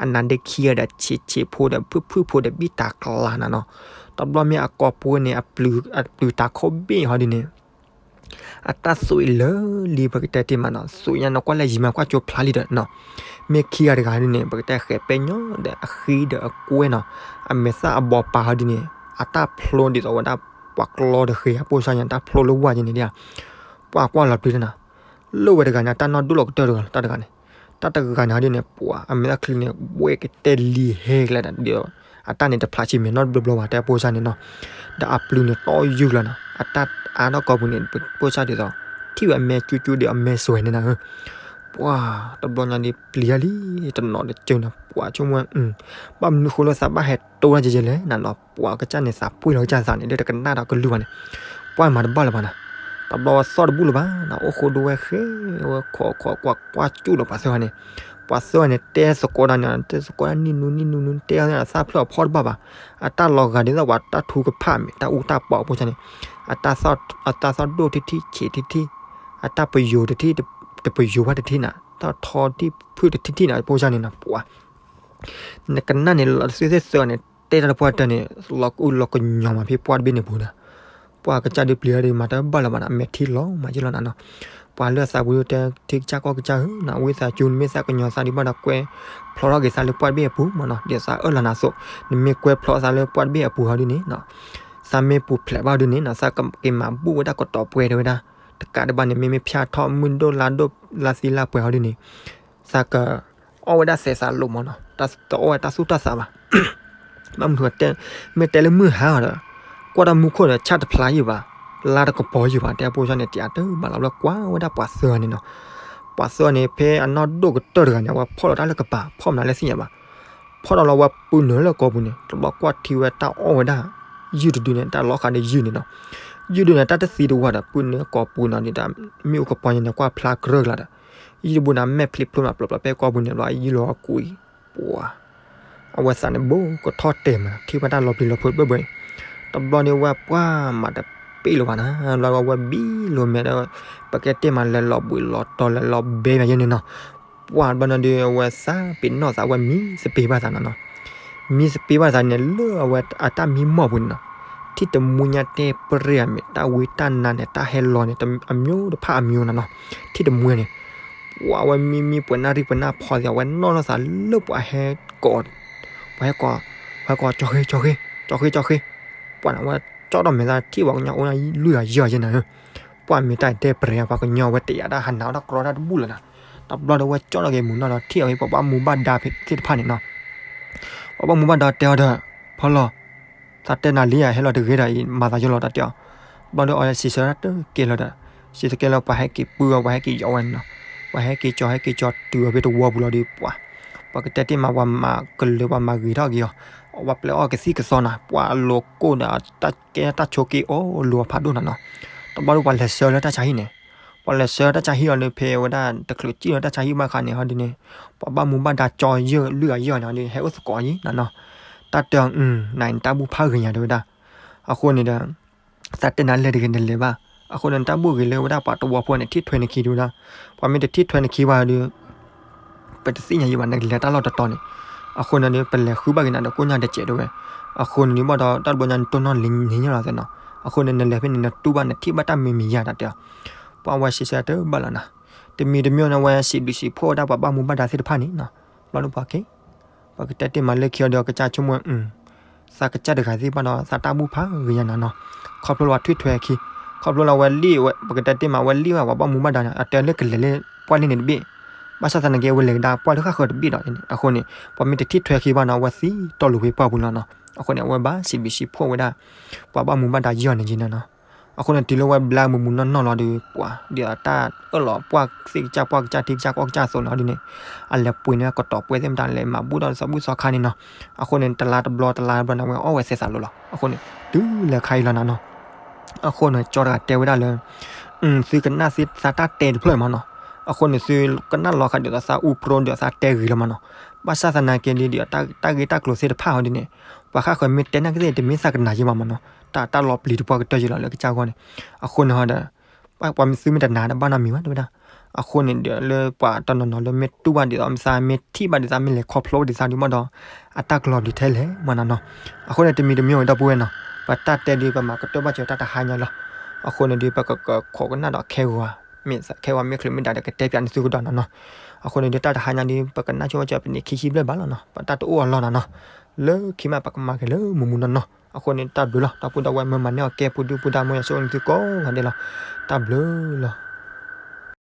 အနါဒ့ခံဂၤဒီးဆံးဆံးဖိဒီးဖုၣ်ဖုၣ်ဖိဒီးဘံၣ်တၢ်ကျါနၤနီၤ. တဘျီမ့ၢ်အကိာ်ပူၤန့ၣ် အပျုၤတၢ်ခိၣ်ဘ့ၣ်ဟီဒ်န့ၣ် အတၢ်သွံးလၢလံပကတဲတ့ၢ်မးနီၤ. သွံးညါနီၤ ကွၢ်လၢယံၤမး ကွၢ်ကၠိဖျါလံဒီးနီၤ. မ့ၢ်ခံဂၤတဂၤဒ်န့ၣ် ပကတဲဃဲးပဲညီဒီးအဃံဒီးအကွဲနီၤ. အမဲာ်သၣ်အဘီပာ်ဟီဒ်န့ၣ် အတၢ်ဖျိဒ်သိးဝဲဒၣ်ပှၤကျီတဃ့အပိၢ်စၢ်ညါ တၢ်ဖျိလၢဝၢ်ကဲန့ၣ်ဒ် ပှၤကွၢ်လီၤပျံၤတနီၤ. လၢဝဲတဂၤန့ၣ် အတၢ်နီၢ်ဒိၣ်လီၤကတၢၢ်တဂၤလီၤ တၢ်တဂၤန့ၣ်. တၢ်တဂၤန့ၣ်ဟီဒ်န့ၣ် ပှၤအမဲာ်သၣ်ချံန့ၣ် ဘှဲကတဲလံဟဲကလဲာ်ဒီး အတၢ်န့ၣ်တဖျါဆံးမဲာ်နီတဘျီဘျီဘၣ် တဲအပိၢ်စၢ်န့ၣ်နီၤ. ဒီးအပျုၤန့ၣ်တီယုၢ်လီၤနီၤ. အတၢ်အါထီၣ်ကိာ်ပူၤန့ၣ် ပိၢ်စၢ်ဒ်သိး ထံၣ်ဝဲအမဲာ်ကၠူကၠူဒီးအမဲာ်စွဲၤန့ၣ်နီၤ. ပှၤတဘျီညါဒ်ပျံၤတၢ်လံ တနီၤတကၢၢ်နီၤ ပှၤဆိကမိၣ်ဝဲ ဘၣ်မနုၤဃိလၢသးဘၣ်ဟဲတိၢ်တၢ်ကဲကဲလဲၣ်နၤနီၤ. ပှၤကစၢ်န့ၣ်သးပှ့ၤလီၤကစၢ်သးန့ၣ် ဒီးတကနၣ်ဒီးကလုၢ်ဘၣ်န့ၣ် ပှၤမၤတဘၣ်လၢၤဘၣ်နီၤ. တဘျီဝဲသီၣ်တဘူၣ်လၢၤဘၣ်နီၤ အိၣ်ဃိဒိဝဲဃဲဝဲခိးခိးကွၢ်ကွၢ်ကၠူၣ်ဒီးပှၤသၢဂၤန့ၣ်. ပှၤသၢဂၤန့ၣ် တဲသကိးတၢ်န့ၣ် တဲသကိးတၢ်နံၣ်နူနံၣ်နူနူ တဲသးဖျၢၣ်အဖီၣ်တဘၣ်ဘၣ်. အတၢ်လီၤဂာ်ဒ်သိးပှၤတၢ်ထူကဖၣ်မ့ၢ် တၢ်အူတၢ်ပီးအပိၢ်စၢ်န့ၣ် အတၢ်သီၣ်ဒိၣ်ထံထံဆံးထံထံ အတၢ်ပယိၤတထံ တပယိၤဘၣ်တထံနီၤ တၢ်ထီထံဖုၣ်တထံထံနီၤ ပိၢ်စၢ်န့ၣ်နီၤ ပှၤ နကနၣ်န့ၣ် လီၤတသ့သ့ၣ်သၢဂၤန့ၣ် တဲတၢ်တပှၢ်တၢၢ်န့ၣ် လီၤကအုလီၤကညီၤမးဖဲပှၢ်တဘ့ၣ်န့ၣ်ပူၤနီၤ. ပှၤကစၢ်ဒုးပျံၤအီၤဒီးမၤတၢ်ဘၣ်လၢၤဘၣ်နီၤ အမဲာ်ထံလီၤမးယ့ၢ်လီၤနၤနီၤ. ပှၤလၢအသးပူၤဒုးတဲထံကစၢ်ကီၢ်ကစၢ်ဧၢနီၤ ဝံသးစူၤ နမ့ၢ်သးကညီၤသးဒုးဘၣ်ဒီးကွဲဖျိးထီၣ်က့ၤသးလၢပှၢ်တဘ့ၣ်အပူၤမးနီၤ ဒ်သးအၢၣ်လီၤနၤအသိး နမ့ၢ်ကွဲဖျိးသးလၢပှၢ်တဘ့ၣ်အပူၤဟီဒ်န့ၣ်နီၤ သးမ့ၢ်ပူၤဖျဲးဘၣ်ဒ်န့ၣ်နီၤ သးကက့ၤမၤဘူၣ်ဝဲဒၣ်ကတီၤပှဲၤတဲဝဲဒၣ် တကးဒံးဘၣ်န့ၣ် မ့မ့ၢ်ဖၠၣ်ထီၣ်မုၢ်ဒိၣ်လါဒိၣ် လါသံလါပှဲၤဟီဒ်န့ၣ် သးကအီၣ်ဝဲဒၣ်သဲးသးလိာ်မးနီၤ တအီၣ်ဝဲတၢ်သူၣ်တၢ်သးဘၣ်. ဘၣ်မနုၤ မ့ၢ်တဲလၢမုၢ်ဟါဒီး ကွၢ်တၢ်မူခိၣ်ဒီး ဆၣ်တဖျါယုာ်ဘၣ် လါတကပီၤယုာ်ဘၣ် တဲအပိၢ်စၢ်န့ၣ် တယၤတဘၣ်လီၤ လၢကွၢ်ဝဲဒၣ်ပှၤသၢဂၤန့ၣ်နီၤ. ပှၤသၢဂၤန့ၣ် ဖဲအနီၢ်ဒိၣ်ကတၢၢ်တဂၤန့ၣ် အဝဲဖီၣ်လီၤတၢ်လၢကပၤ ဖီၣ်မနုၤလဲၣ်သ့ၣ်ညါဘၣ်. ဖီၣ်ဒီးလီၤဝဲပုၢ်နုာ်လၢကိာ်ပူၤန့ၣ် တဘျီကွၢ်ထံဝဲတၢ်အီၣ်ဝဲဒၣ် ယုၢ်တဒုန့ၣ် တၢ်လီၤဃာ်ဒီးယုၢ်န့ၣ်နီၤ. ယုၢ်ဒုန့ၣ် တၢ်တသံတဝါဒီး ပုၢ်နုာ်ကိာ်ပူၤနီၤ ဒ်တၢ်မ့ၣ်အူကပီၤန့ၣ် ကွၢ်ဖျါကြၢးကလာ်ဒီး ယုၢ်တဘိန့ၣ် မဲာ်ဖျံးဖျိမး ပျီၣ်ပျီၣ်ဖဲကိာ်ပူၤန့ၣ် ဘျီယုၢ်လီၤကွံာ် ပှၤ အဝဲသးန့ၣ်ဘိကထီၣ်တဲာ်မး ထံၣ်ဘၣ်တၢ်လီၤပျံၤလီၤဖုးတဘၢဘၢအံၤ တဘျီန့ၣ်ဝဲပှၤမၤတပ့ၢ်လၢၤဘၣ်နီၤ ဘျီဝဲဘံလိာ်မဲာ်ဒီး ပကတဲမးလဲၤလီၤဘှံးလီၤတီၤလဲၤလီၤဘဲမးယဲန့ၣ်နီၤ ပှၤဘျီန့ၣ်ဒီး အဝဲသးပ့ၤနီၣ်သးဝဲမံသပ့ၤဘၣ်သးနီၤနီၤ မံသပ့ၤဘၣ်သးန့ၣ် လၢအဝဲအတၢ်မံမီၢ်ပူၤန့ၣ်နီၤ ထံၣ်တမှံညါတဲပရ့ၣ်အမ့ၢ် တၢ်ဝံတၢ်နါန့ၣ် တၢ်ဟဲလီၤန့ၣ် အမျိုးတဖၣ်အမျိုးနီၤနီၤ ထံၣ်တမှံန့ၣ် ပှၤဝဲမံမံပှဲၤနၢ်ရံၣ်ပှဲၤနၢ်ဖီသ့ၣ် အဝဲနီၢ်ထီၣ်သးလၢပှၤဟဲကိး ပှၤဟဲကိး ပှၤဟဲကိး ကၠီဃ့ ကၠီဃ့ ကၠီဃ့ ကၠီဃ့ ပှၤန့ၣ် အဝဲကၠီထီၣ်မဲာ်သးထံၣ်ပှၤကညီအိၣ်လွံၢ်ဂၤယဲၢ်ဂၤယဲၢ်နၤဧၢ ပှၤမ့ၢ်တၢ်တဲပရ့ၣ် ပှၤကညီအဝဲတယာ်တၢ်ဟးနးအီၣ်တၢ်ကြီတၢ်တဘူၣ်လၢၤနၤ တဘျီဒီးအဝဲကၠီထီၣ်က့ၤမုၢ်နီၢ်ဒီးထံၣ်အဝဲပှၤဘၣ်မူဘၣ်ဒါဖဲသ့ၣ်တဖၣ်န့ၣ်နီၤ ပှၤဘၣ်မူဘၣ်ဒါတဲအီၤဒီး ဖီလီၤ သးတဲနၤလံဧါ ဟဲလီၤတဂ့ၤဒီးအံၤ မၤသးယိလီၤတၢ်တဲအီၤ ဘျီဒီးအီၤစံးဆၢတၢ်တကဲလၢၤဒီး စံးဆၢကဲလၢပှၤဟဲက့ၤပုၢ်အီၤ ပှၤဟဲက့ၤယီၤဝဲန့ၣ်နီၤ ပှၤဟဲက့ၤကၠီ ဟဲက့ၤကၠီတုၤအီၤဖဲတဝီပူၤလီၤဒီး ပှၤ ပှၤကတဲတ့ၢ်မး ပှၤမၤကလုာ် ပှၤမၤဂ့ၤထီၣ်က့ၤအီၤ ပှၤပျဲအီၣ်ကသံၣ်ကသီနၤ ပှၤအလိၤကိၣ်ဒီးတၢ်ကဲတၢ်ဆိးက့ၤအိၣ်လိၤအီၤ ဖးဒိၣ်နၤနီၤ တဘျီဒီးပှၤလဲၤဆှၢလၢတၢ်ဆါဟံၣ်န့ၣ် ပှၤလဲၤဆှၢတၢ်ဆါဟံၣ်အီၤဒီး ဖဲဝဲဒၣ်တချုးကံၣ်လၢတၢ်ဆါဟံၣ်ဘၣ်ခါန့ၣ် ဟီဒ်န့ၣ် ပှၤဘၣ်မူဘၣ်ဒါကၠီယဲၢ်လွံၢ်ဂၤယဲၢ်ဂၤန့ၣ် ဟီဒ်န့ၣ် ဟဲအိၣ်သကိးအီၤယံၤနၤနီၤ တၢ်တဲအီၤ နတၢ်ဘူၣ်ဖးဂ့ၤညါ တဲဝဲဒၣ်. အဃိန့ၣ်ဒီး သးတဲနၤလဲၤတဂ့ၤ နလဲၤဘၣ်. အဃိန့ၣ် နတၢ်ဘူၣ်ဂ့ၤလၢဝဲဒၣ်ပှၤတဝီဖိန့ၣ် ထံၣ်ထွဲနခံ တဲဝဲဒၣ်. ပှၤမ့ၢ်တထံၣ်ထွဲနခံဘၣ်ဒီး ပတသ့ၣ်ညါယံၤဘၣ် နကလဲၤတၢ်လီၢ်တတီၤန့ၣ်. အဃိန့ၣ်ဒီး ပလဲၤဃုဘၣ်က့ၤနၤဒီး ကိၣ်ညါတစဲး တဲဝဲ. အဃိန့ၣ်ဒီး ဘၣ်ဒီးတၢ်တဘျီညါ နတိၢ်နီၣ်လံန့ၣ်လီၤသ့နီၤ. အဃိန့ၣ် နလဲၤဖဲန့ၣ် နတူၢ်ဘၣ် နထံၣ်ဘၣ်တၢ်မံၤမံၤယၤ တၢ်တဲအီၤ. ပှၤဝဲစံးဆၢတဘၣ်လီၤနၤ. တမံၤတမံၤန့ၣ် ဝဲစံးဘျုးစံးဖှိၣ်ဝဲဒၣ်ပှၤဘၣ်မူဘၣ်ဒါသ့ၣ်တဖၣ်န့ၣ်နီၤ. ဘျီဒုပှၤက့ ပကတဲတ့ၢ်မးလၢခံအီၤဒီး ကစၢ်ဆိကမိၣ် သးကစၢ်တဂၤသ့ၣ်ဘၣ်ဒီး သးတၢ်ဘူၣ်ဖးဂ့ၤညါနၤနီၤ. ခီဖျိလၢပှၤထံၣ်ထွဲခံ, ခီဖျိလၢဝဲလံၣ်ဝဲ ပကတဲတ့ၢ်မး ဝဲလံၣ်ဝဲပှၤဘၣ်မူဘၣ်ဒါန့ၣ် အတဲလၢကလဲၤလၢပှၢ်လ့ၣ်န့ၣ်တဘ့ၣ်, ဘၣ်ဆၣ်သနာ်က့ ဝဲလဲၤကဒါပှၢ်လၢဃၣ်ဃၢၤတဘ့ၣ်ဒီးန့ၣ်. အဃိန့ၣ် ပှၤမ့ၢ်တထံၣ်ထွဲခံဘၣ်နီၤ ဝဲသံတီၢ်လိာ်ဝဲပှၢ်ပူၤလီၤနီၤ. အဃိန့ၣ် အဝဲဘၣ်စံးဘျုးစံးဖှိၣ်ဝဲဒၣ် ပှၤဘၣ်မူဘၣ်ဒါယီၤန့ၣ်က့နီၤ. အဃိန့ၣ် တုၤလၢဝဲဘျါမူးမူးနီၢ်နီၢ်လီၤဒီး ပှၤဒ်အတၢ်အၢၣ်လီၤပှၢ်သ့ၣ်ကစၢ် ပှၢ်ကစၢ်ထံကစၢ်ကီၢ်ကစၢ်အသိးန့ၣ်ဒီးန့ၣ် အလဲၤပှ့ၤန့ၢ်ကတီၤပှဲၤသ့ၣ်မတၤ လဲၤမၤဘူၣ်ဒီးသးဘူၣ်သီခါန့ၣ်နီၤ. အဃိန့ၣ် တလါတဘျီ တလါတဘျီန့ၣ် ဝဲအီၣ်ဝဲသဲသးလိၤလီၤ. အဃိန့ၣ် တုၤလဲၤခါအံၤလီၤနၤနီၤ. အဃိန့ၣ် ကၠီတဂၤတဲဝဲဒၣ်လၢ သုကနၣ်သ့သးတၢ်တဲတဖျၢၣ်မးနီၤ. အဃိန့ၣ် သုကနၣ်လီၤဃာ်ဒ်သိးသးအူပြိ ဒ်သိးသးတဲဂ့ၤလီၤမးနီၤ. ဘၣ်ဆၣ်သနာ်က့ဒီး ဒ်တၢ်ဂ့ၢ်တၢ်ကျိၤသ့ၣ်တဖၣ်ဟီဒ်န့ၣ် ပှၤဃၣ်ဃၢၤမ့ၢ်တဲနာ်က့သ့ၣ် တမ့ၢ်သးကနၣ်ယံၤဘၣ်မးနီၤ. တၢ် တၢ်လီၤပျံၤတပှၢ်ကတၢၢ်ယံၤလီၤလၢကစၢ်ဂီၢ်န့ၣ်. အဃိန့ၣ်ဟီဒီး ပှၤမ့ၢ်သုမ့ၢ်တနာ်ဒီးဘၣ်နီတမံၤဘၣ် တဲဝဲဒၣ်. အဃိန့ၣ်ဒီး လၢပှၤတနီၤနီၤလၢမ့ၢ်တူၢ်ဘၣ်ဒ်သိး မ့ၢ်သးမ့ၢ်ထံၣ်ဘၣ်ဒ်သိး မ့ၢ်လဲၤခီဖျိဒ်သိးဒုးမးဒီး အတၢ်ကလီၤပျံၤထဲလဲၣ်မးနီၤနီၤ. အဃိန့ၣ် တမံၤတမံၤဝဲဒီပုၢ်ဝဲၢ်နီၤ ပတၢ်တဲဒုး ပမၤကတၢၢ်ဘၣ်စၢၤတၢ်တဟါညါလီၤ. အဃိန့ၣ်ဒုး ပကကခိးကနၣ်ဒီးခဲဂီၤ မ့ၢ်ခဲဂီၤမ့ၢ်ချုးမ့ၢ်ဒၣ်ဒီး ကတဲပၠးန့ၢ်သုကဒီးနီၤနီၤ. အဃိန့ၣ်ဒုး တၢ်တဟါညါဒုး ပကနၣ်ဆိဝဲစၢၤပနံးခံဆံဘျဲၣ်ဘၣ်လီၤနီၤ. ပတၢ်တအိၣ်အလီၢ်နီၤနီၤ. လၢခံမး ပကမၤက့ၤလၢမူးမူးနီၢ်နီၢ်. အဃိန့ၣ် တၢ်ဘျုးလီၤ ဒီပုၢ်ဒီဝဲၢ် မၢမၤန့ၢ်အီၤကဲ ပူၤဒုပူၤဒါ မ်ယွၤဆိၣ်ဂ့ၤသုကိးဂၤဒဲးလီၤ. တၢ်ဘျုးလီၤ.